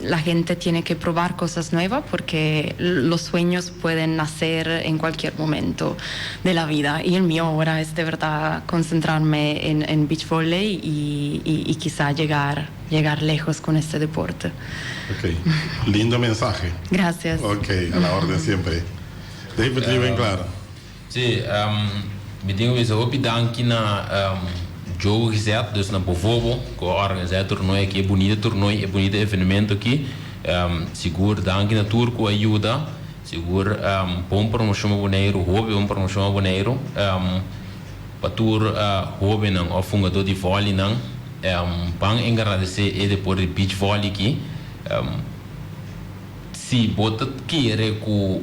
la gente tiene que probar cosas nuevas porque los sueños pueden nacer en cualquier momento de la vida. Y el mío ahora es de verdad concentrarme en beach volley y quizá llegar lejos con este deporte. Ok, lindo mensaje. Gracias. Ok, a la orden siempre. David uh, claro. Si, mi tin ku bisa hopi danki na Joe gezet, dus na Bovobo, ku a organisá e torneo aki, e bunita torneo, e bunita evenemento aki. Sigur danki na tur ku a yuda, sigur bon promoshon pa Boneiru, hopi bon promoshon pa Boneiru. Pa tur hóbennan òf hungadó di vòlinan, ban engradesé e deporte di beach volley aki. Si bo ta kere ku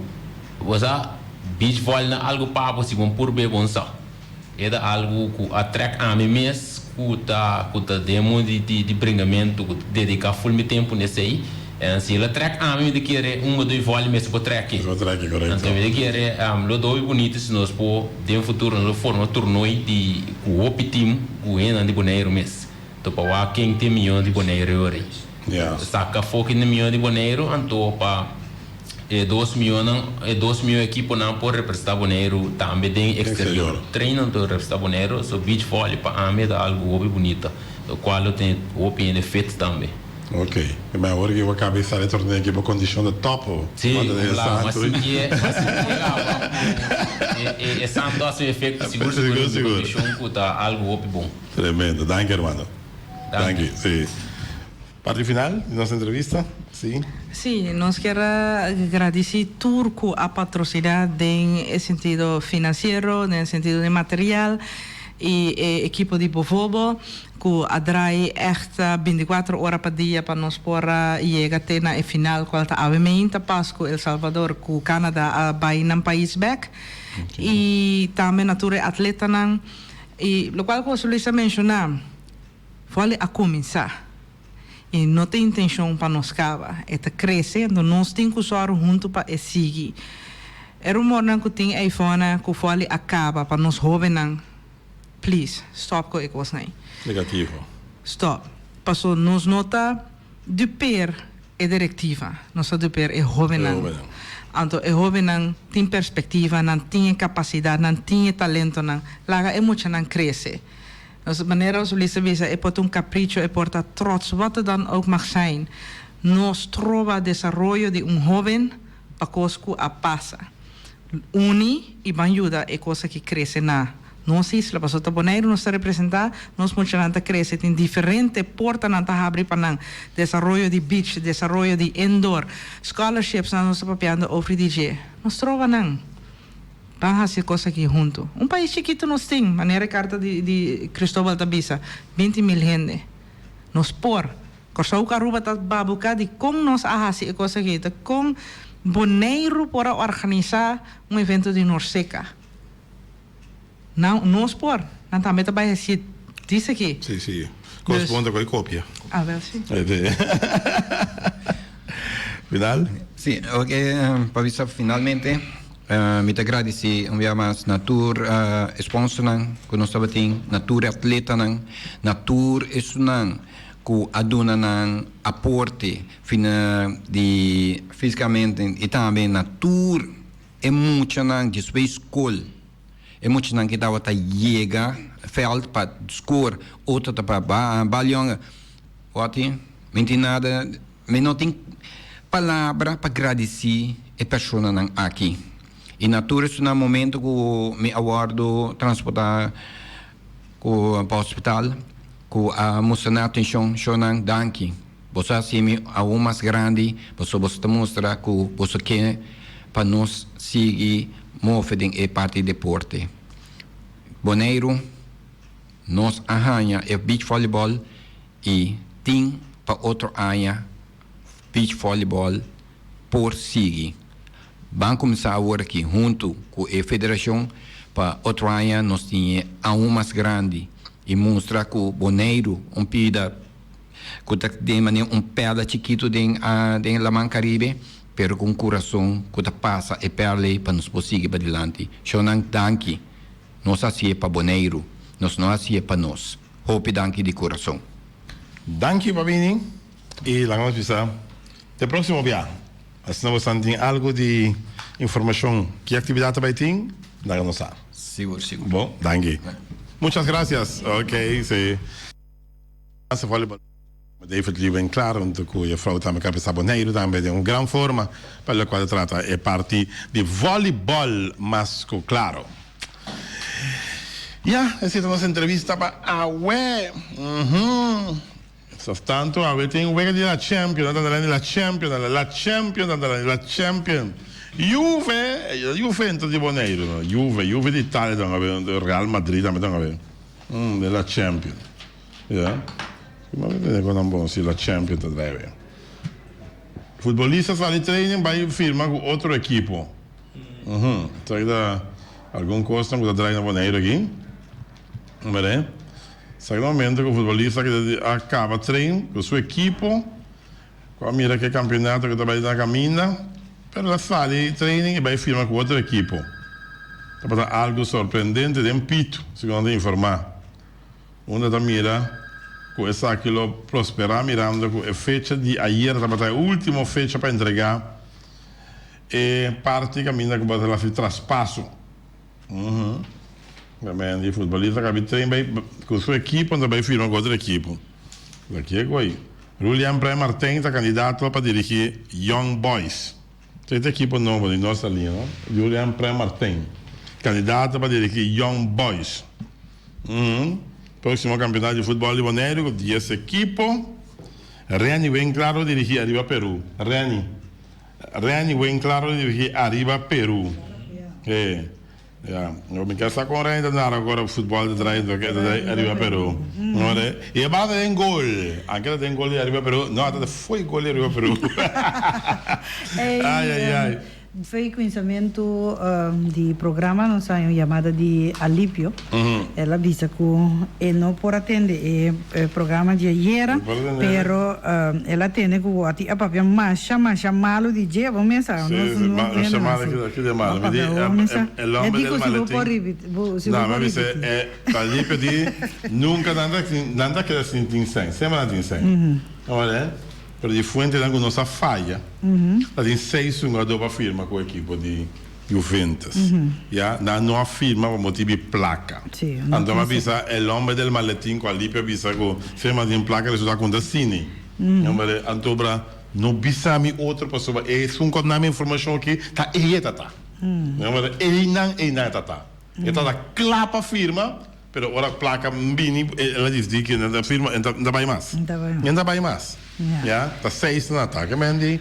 bo sa beach volley na algu pa bo, si bo purba e bon sa. E ta algu ku a trèk ami mes ku ta den mundu di bringamentu ku ta dediká ful mi tempu na esei. Si el a trèk ami, mi ta kere un o dos vòlei mes por trèk. Por trèk, korekto. Anto mi ta kere lo ta hopi bunito si nos por den futuro nos por forma torneo di ku hopi tim ku hendenan di Boneiru mes. Anto pa wak ken tin mihó di Boneiru yori. Saka afó ken tin mihó di Boneiru anto pa e 2 mihónan, e dos mihó ekiponan por representá Boneiru tambe den eksterior. Train anto representá Boneiru, so beach volley pa ami ta algu hopi bunita, lo kual lo tin hopi hende fit tambe. Ok, ma awor ku bo kaba di sali torneo aki bo kondishon ta top ho. Si, la, m'a sintié, m'a sintié awa ku e santo hasi un efekto sigur sigur riba mi kondishon ku ta algu hopi bon. Tremendo, danki hermano. Danki, si. Parti final di nos entrevista, si. Si, nos kier a gradisí tur ku a patrosiná den e sentido finansiero, den e sentido di material i e ekipo di Bovobo ku a drai ègt 24 ora pa dia pa nos por a yega te na e final kual ta awe meinta pas ku El Salvador ku Canada a bai nan pais bèk i tambe na tur e atletanan i lokual ku José Luis a menshoná vòlei a kuminsá. I no ta intenshon pa nos kaba. E ta krese, anto nos tin ku sòru huntu pa e sigui. E rumornan ku tin eifona ku vòlei a kaba pa nos hóbennan, please, stòp ku e kosnan ei. Negativo. Stòp. Paso nos no ta dupeer e direktiva, nos ta dupeer e hóbennan. Anto e hóbennan tin perspektiva, nan tin e kapasidat, nan tin e talentonan. Laga e muchanan krese. Nos manera José Luis a bisa, e por ta un capricho, e por ta trots, wat het dan ook mag zijn. No stroba desaroyo di un hoben pa cos cu a pasa. Uni y ban yuda e cos aki crece na Nos isla, pasobra ta Boneiru nos ta representá, nos muchanan ta krese, tin diferente portanan ta habri pa nan, desaroyo di beach, desaroyo di indoor, scholarshipsnan nos ta papiando over di dje. Nos troba nan. Ban hasi e kos aki huntu. Un pais chikitu nos tin, manera e karta di di Cristobal ta bisa, 20.000 hende. Nos por. Kòrsou ku Aruba ta babuká di kon nos a hasi e kos aki, ta kon Boneiru por a organisá un evento di Norseka. Nan, nos por. Nan tambe ta bai hacié dis aki. Sí, sí. Cos bon ta coge copia. Ah, wel sí. Final? Sí, oke, pa bisa finalmente, mi ta gradici un bia mas na tur sponsornan cu nos tabatin, na tur e atletanan, na tur esunnan cu a duna nan aporte fina di fisicamente y tambe na tur E muchanan despues skol, e muchanan ke tabata yega veld pa skor, otro ta pa balyon, wati, mi tin nada, mi no tin palabra pa gradisí e personanan aki. I na tur esunnan momento ku mi a wòrdu transportá ku pa hospital, ku a mustra nan atenshon, shownan danki. Boso a hasi mi aun mas grandi, pasobra boso ta mustra ku boso ke pa nos sigui move den e parti di deporte. Boneiru, nos a haña e beach volleyball i tin pa otro aña beach volleyball por sigui. Ban kuminsá awor aki huntu ku e federashon pa otro aña nos tin e aun mas grandi i mustra ku Boneiru un pida ku ta den manera un pèla chikitu den den Laman Karibe, pero ku un kurason ku ta pasa e pèrla ei pa nos por sigui padilanti. Shownan danki. Nos hasié pa Boneiru, nos no hasié pa nos. Hopi danki di kurason. Danki pa bini y laga nos bisa te proximo bia. Asina bosan tin algo di informacion ki actividad ta bay tin, laga nos sa. Sigur, sigur. Bon, danki. Muchas gracias. Ok, si. Volleyball David Lee Winklaar hunto cu juffrouw tambe Cabeza Boneiru tambe den un gran forma pa locual ta trata e parti di volleyball mas cu claro. Ya, esey ta nos entrevista pa awe. Uhum. Mientras tanto awe tin wega di la Champions, nan ta di la Champions, la Champions, nan ta la Champions. Juve, Juventus di Boneiru, no? Juve, Juve di Italia dan awe, Real Madrid tambe dan awe. Mm, de la Champions. Ya. Ma mi tende con nan bon si la Champions ta draai weer. Futbolista sali training bai firma cu otro equipo. Mhm. Esaki ta algun cosnan cu ta draai na Boneiru aki. Mire. Esaki ta momento cu futbolista a caba train cu su equipo. Cu a mira cu e campeonato cu ta bai na caminda, pero el a sali training y bai firma cu otro equipo. Tabata algo sorprendente den pitu, segun nan ta informa. Unda ta mira cu esaki lo prospera mirando cu e fecha di ayer tabata e ultimo fecha pa entrega e parti caminda cu bo ta haci traspaso. Di futbolista cabi train bai cu su equipo ta bai firma cu otro equipo. Kico ey? Rulian Prem Martijn ta candidato pa dirigi Young Boys. Esei ta ekipo nobo di nos a liña, no? Julian Prem Martijn, candidato pa dirigi Young Boys. Proximo campeonato di futbol di Boneiru cu dies ekipo. Renny Winklaar lo dirigi Arriba Peru. Renny. Renny Winklaar lo dirigi Arriba Peru. E. Ya, mi kier sa con Renny ta nara ora futbol ta draai ta draai Arriba Peru. Y e bala ta den gol. Anke ta den gol di Arriba Peru. No, ta fo'i gol di Arriba Peru. Ay, ay, ay. Fo'i kuminsamentu di programa nos a haña un yamada di Alipio. El a bisa ku e no por a tende e programa di ayera, pero el a tende ku bo a tin a papia masha masha malu di dje. Bo mes sa, nos Sí, masha malu ki de malu. Mi di el hombre del maletin. No, mi a bisa e Alipio di nunka nan ta nan ta keda sin tin sèn, semper nan tin sèn. Pero di fuentenan ku nos a faya, ta tin seis hungadó pa firma ku ekipo di Juventus. Ya, nan no a firma pa motibu di plaka. Anto mi a bisa el hombre del maletin ku Alipio a bisa ku firma tin plaka resulta ku no ta asini. Anto bra no bisa mi otro pasobra esun ku a duna mi informashon aki ta eye ta ta. Einan einan e ta ta. E tabata kla pa firma, pero ora plaka bini el a disidí ku e no ta firma, e no ta bai mas. E no ta bai mas. Ya, ta seis na atake men di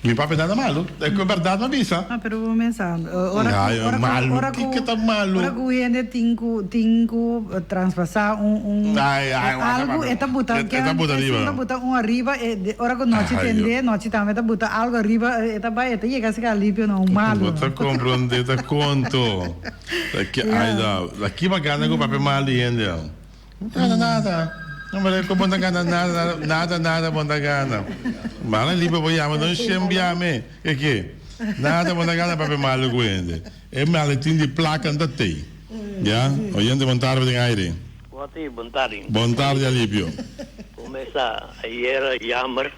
mi papia nada malu, e ku bèrdat mi a bisa. No, pero bo mesa, ora ku, ora ku, ora ku, Kiko ta malu? Ora ku hende tin ku, tin ku traspasá un, un, algu, e ta buta, E ta buta riba. E ta buta un ariba, e, ora ku nochi tende, nochi tambe ta buta algu ariba, e ta bai, e ta yega asina alipio na un malu. Bo ta komprondé ta konto. Aki, ai da, aki bagana ku papia mal di hende. No gana nada. No me reko bo ta gana nada, nada, nada bo ta gana. Mala lipa bo yama, no shembia me. Ke ke? Nada bo ta gana papia malo ku hende. E maletin di plaka no ta tei. Ya? Oyente bon tarde den aire. Watty, bon tardi. Bon tardi Alipio. Kumesa ayer jammer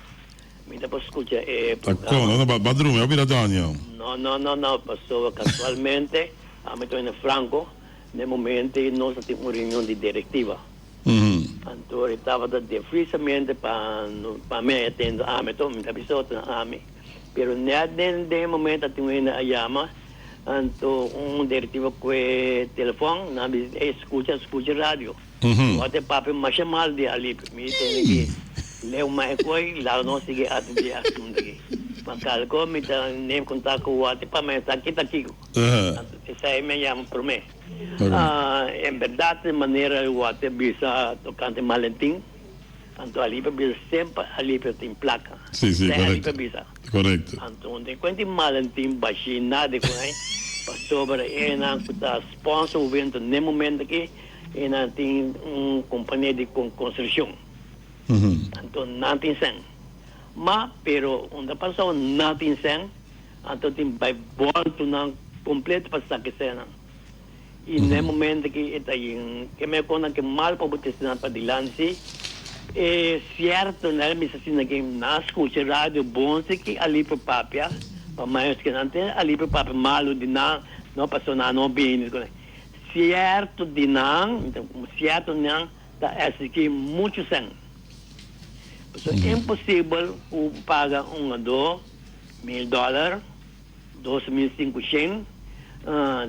mi ta por skucha e Ta programa. kon? No, ba drumi, a bira doño. No, no, no, no, pasobra kasualmente ami ta na Franco. Na e momento ei nos a tin un reunion di directiva. Anto e tabata defrisamente pa pa mi a atende ami to, mi ta bisa otro na ami. Pero net den den e momento a tin un hende a yama, anto un directiva cu e telefon, nan a bisa, ey scucha, scucha radio. Ora ta e papia masha mal di Alip. Mi tende ki leu mas e koe, laga nos sigui atende e asunto aki. Ma calco mi ta neem contact cu Wati pa mi sa kita kico. Esei mi a yama promé. En bèrdat e manera wòrdu a bisa tokante Malentin, anto Alipio a bisa semper Alipio tin plaka. Sí, sí, Esei Alipio korekto. a bisa. Korekto. Anto den kuenti Malentin bashí nada ku ei, pasobra enan ku ta sponsor Juventus n'e momento aki, enan tin un kompania di konstrukshon. Anto nan tin sèn. Ma, pero unda pasó nan tin sèn, Anto tin bai bòltunan kompleto pa saka eseinan. I na e momento ki e ta yin ke me konan ke mal pa bo trese nan padilanti, e sierto nan a bisa asina ke nan a skucha radio bon si ki alipio papia, pa maes ke nan tin alipio papia malu di nan, no pasobra nan no bini. Sierto di nan, sierto nan ta esiki muchu sèn. Pasobra imposibel ku paga un adó. Mil dòler, 2500,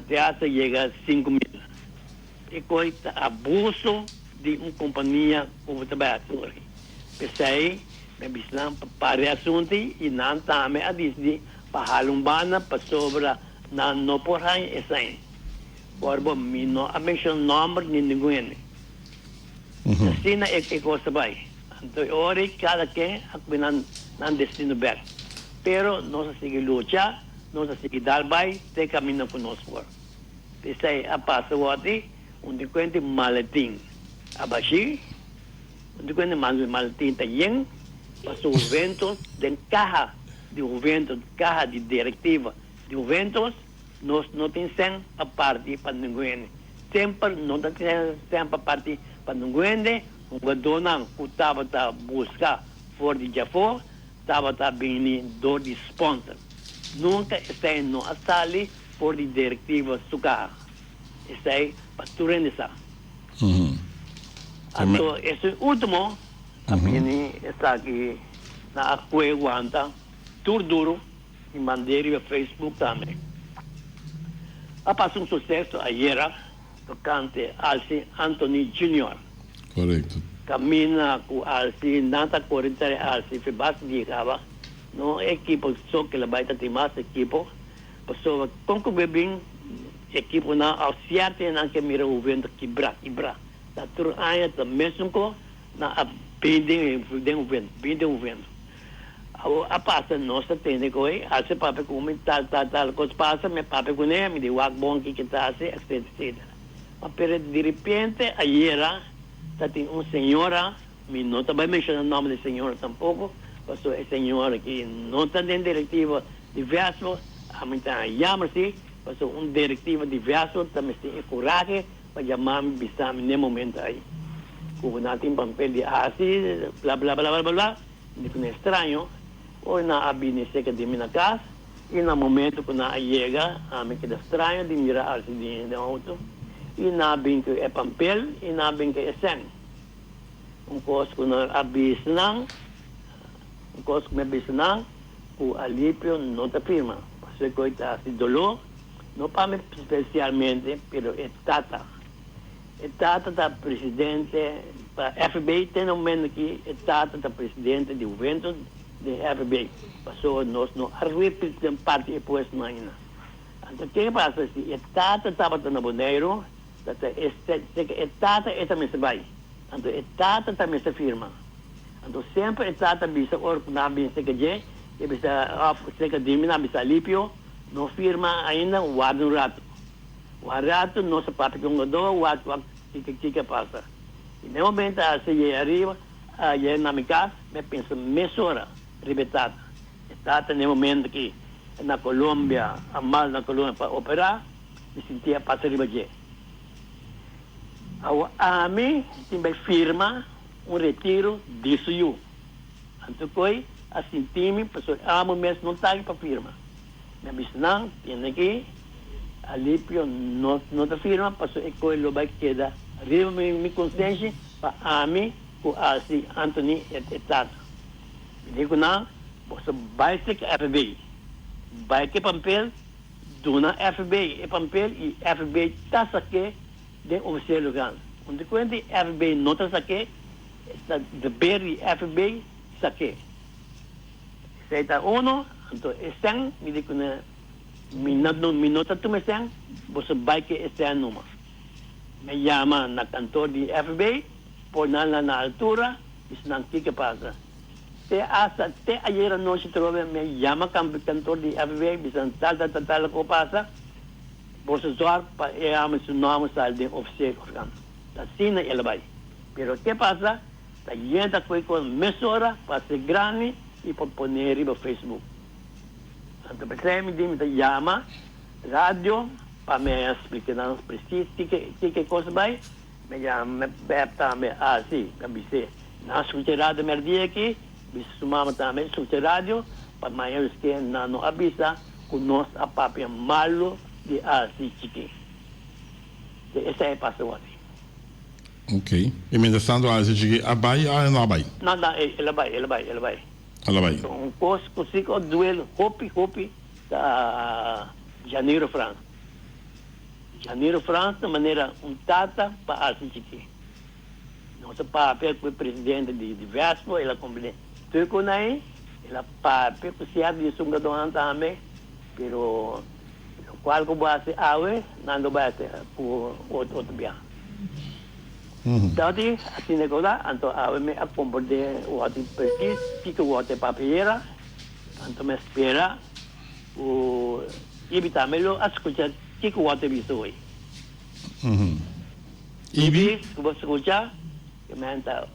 te hasta yega 5000. E koi ta abuso di un kompania ku bo ta bai atori. P'esei mi a bisa nan pa para e asuntu i nan tambe a disidi pa hala un banda pasobra nan no por haña esei. Por bo mi no a menshona nòmber di ningun hende. Asina e kos ta bai. Anto e ora ei kada ken a kume nan nan destino bek. Pero nos a sigui lucha, nos a sigui dal bai te kaminda ku nos por. P'esei a pasa wòrdi un di kuenta maletin a bashí, un di kuenta maletin ta yen, pasobra Juventus den kaha di Juventus, kaha di direktiva di Juventus, nos no tin sèn pa parti pa ningun hende. Semper no ta tin sèn pa parti pa ningun hende. Hungadónan ku tabata buska for di djafó tabata bini dor di sponsor. Nunka esei no a sali for di direktiva su kaha. Esei pa tur hende sa. Anto esun último a bini esaki na a kue wanta tur duru i mand'é riba Facebook tambe. A pasa un suseso ayera. Tocante Alci Anthony Junior. Correcto. Camina cu Alci, nan ta core trae Alci fe basta di caba. No equipo so ke la bay ta tin mas equipo. Pasobra con cu bay bin equiponan of cierto nan ke mira Juventus kibra, kibra. Ta tur aña ta mesun co nan a bin den den Juventus, bin den Juventus. Awor a pasa nos ta tende cu ey Alci papia cu mi tal tal tal cos pasa mi a papia cu ne mi di wak bon kico ta haci etcetera etcetera ma pero diripiente ayera ta tin un señora mi no ta bay menciona nomber di señora tampoco pasobra e señora aki no ta den directiva di Vespo ami ta yama si pasobra un directiva di Vespo ta mester e corahe pa yama mi bisa mi ne momento ay cu nan tin papel di haci bla bla bla bla bla. Mi ku na estraño, ora nan a bini serka di mi na kas, i na momento ku nan a yega, ami keda straño di mira alsi di hende den outo, i nan a bin ku e pampel i nan a bin ku e sèn. Un kos ku nan a bisa nan, un kos ku mi a bisa nan, ku Alipio no ta firma, pasobra ku e ta hasi doló. No pa mi spesialmente, pero e tata. E tata ta presidente pa FB te na momento aki e tata ta presidente di Juventus den FB. Pasobra nos no a repiti den parti e puestonan ainda. Anto ke pasa si e tata tabata na Boneiru, ta ta e e tata e ta mester bai. Anto e tata ta mester firma. Anto semper e tata bisa ora ku nan bin serka dje, e bisa òf serka di mi nan bisa Alipio, no firma ainda, warda un ratu. Un ratu nos a papia ku un gadó, wak wak kiko kiko a pasa. I na e momento a hasi yega ariba, a yega na mi kas, mi a pensa mesora riba e tata. E tata na e momento ki na Colombia, a mal na Colombia pa operá, mi sinti a pasa riba dje. Awo ami tin bai firma un retiro di su yu. Anto koe a sinti mi pasobra amo mes no ta aki pa firma. Mi a bisa nan, Tende aki, Alipio no no ta firma pasobra e koe lo bai keda riba mi mi konsenshi pa ami ku hasi Anthony e e tata. Mi di ku nan, Boso bai seka FB, bai ke pampel, duna FB e pampel i FB ta sak'é den ofisiel organ. Konsekuente FB no ta sak'é, ta deber di FB sak'é. Esei ta uno, anto e sèn, mi di kuné, mi no mi no ta tuma e sèn, boso bai ke e sèn numa. Mi a yama na kantor di FB, por nan la na altura, bisa nan kiko pasa. Te asta te ayer anochi trobe mi a yama kantor di FB, bisa nan tal tal tal tal ku pasa, boso zòrg pa e hòmber su nòmber sali den ofisiel organ. Ta asina el a bai. Pero ke pasa? Ta yenta ku e kos mesora pa haci grandi y pa pone riba Facebook. Anto p'esei mi di mi ta yama radio pa mi a splica nan precies kiko kiko e kos bai. Mi yama mi beb tambe asi, mi a bis'é nan scucha radio merdia aki, bisa su mama tambe scucha radio pa maña eske nan no a bisa ku nos a papia malo di asi chiki. Te esei a pasa wak. Ok. Y mientras tanto a ese chiki a bay a no a bay? No, no, el a bay, el a bay, el a bay. El a bay. Un cos cu si cu a duel hopi, hopi ta Janiro Frans. Janiro Frans ta manera un tata pa haci chiki. Nos a papia cu e presidente di di Vespo, el a comprende tur cu nan, el a papia cu cierto di esun tambe, pero Locual cu bo haci awe, nan lo bay haci cu otro biaha. Dòdi asina cu ta, anto awe mi a comprende wòrdu precies kico wòrdu e papia era, anto mi a spera cu Ibi tambe lo a scucha kico wòrdu e bisa hoy. Ibi, cu bo scucha, cu men ta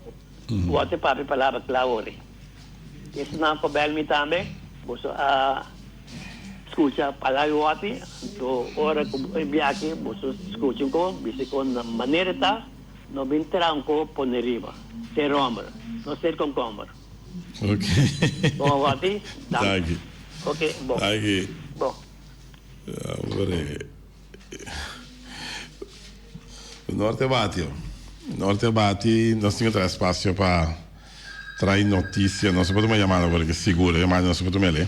wòrdu e papia palabra cla awor. Esnan ku bel mi tambe, boso a skucha palabra wòti, anto ora ku e biaha boso skucha un ko, bisa kon na manera ta, no bin traha un ko pone riba, ser hòmber, no ser konkomber. Ok. Bon wòti, danki. Danki. Ok, bon. Danki. Bon. Hombre. Norte bati. Norte bati, nos tin ku traha espasio pa trae noticia. Nos no por tuma yamada porque sigur e yamada nos no por tuma el'e.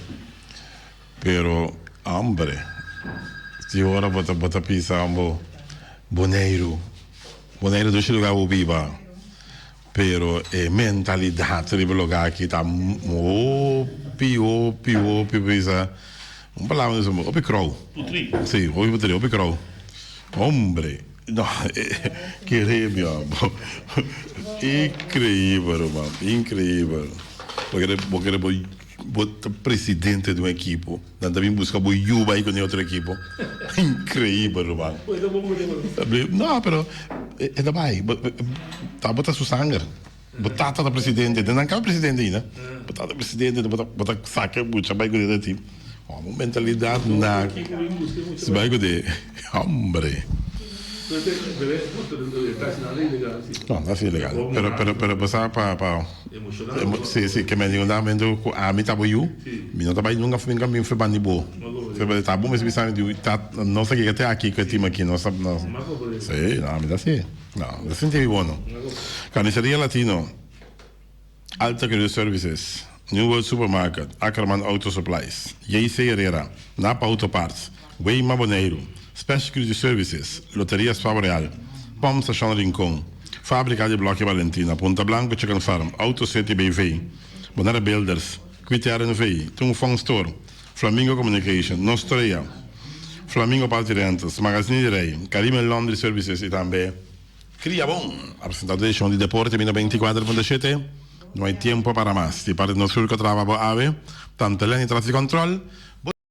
Pero hombre, si ora bo ta bo ta pisa bo Boneiru, Boneiru dushi lugar bo biba, pero e mentalidad riba e lugar aki ta hopi hopi hopi bisa un palabra nos hopi krou. Putri. Si, hopi putri, hopi krou. Hombre. No, kere mi amo. Increíbel, ruman. Increíbel. Bo kere, bo kere bo, bo ta presidente di un ekipo, nan ta bin buska bo yu bai ku den otro ekipo. Increíbel, ruman. No, pero e ta bai. Ta bo ta su sanger. Bo tata ta presidente, den nan kaba presidente ainda. Bo tata ta presidente, bo ta, bo ta saka e mucha bai ku den team. Amo mentalidad na si bai ku de, hombre. No, no ta ilegal. Pero, pero, pero bo sa pa, pa, si, si, ke men di un dado ku ami ta bo yu, mi no ta bai nunka nunka mi feban di bo. Ta bo mester bisa mi di ta, nos a yega te aki ku e team aki, nos ta, nos, si, no, mi ta si. No, ta sinti mi bono. Carniceria Latino, Alta Career Services, New World Supermarket, Ackerman Auto Supplies, JC Herrera, Napa Auto Parts, Weima Boneiru, Special Security Services, Loteria Spa Real, Pom Station Rincon, Fábrika di Blòki Valentina, Punta Blanco Chicken Farm, Auto City BV, Bonaire Builders, Quite RNV, Tung Fong Store, Flamingo Communication, Nostrea, Flamingo Party Rentals, Magazine di Rey, Caribbean Laundry Services y tambe Cria Bon. A presenta e edicion di Deporte Bina 24.7. No hay tiempo para mas. Di parti nos tur cu a traha pa bo awe, Tante Lenny tras di control.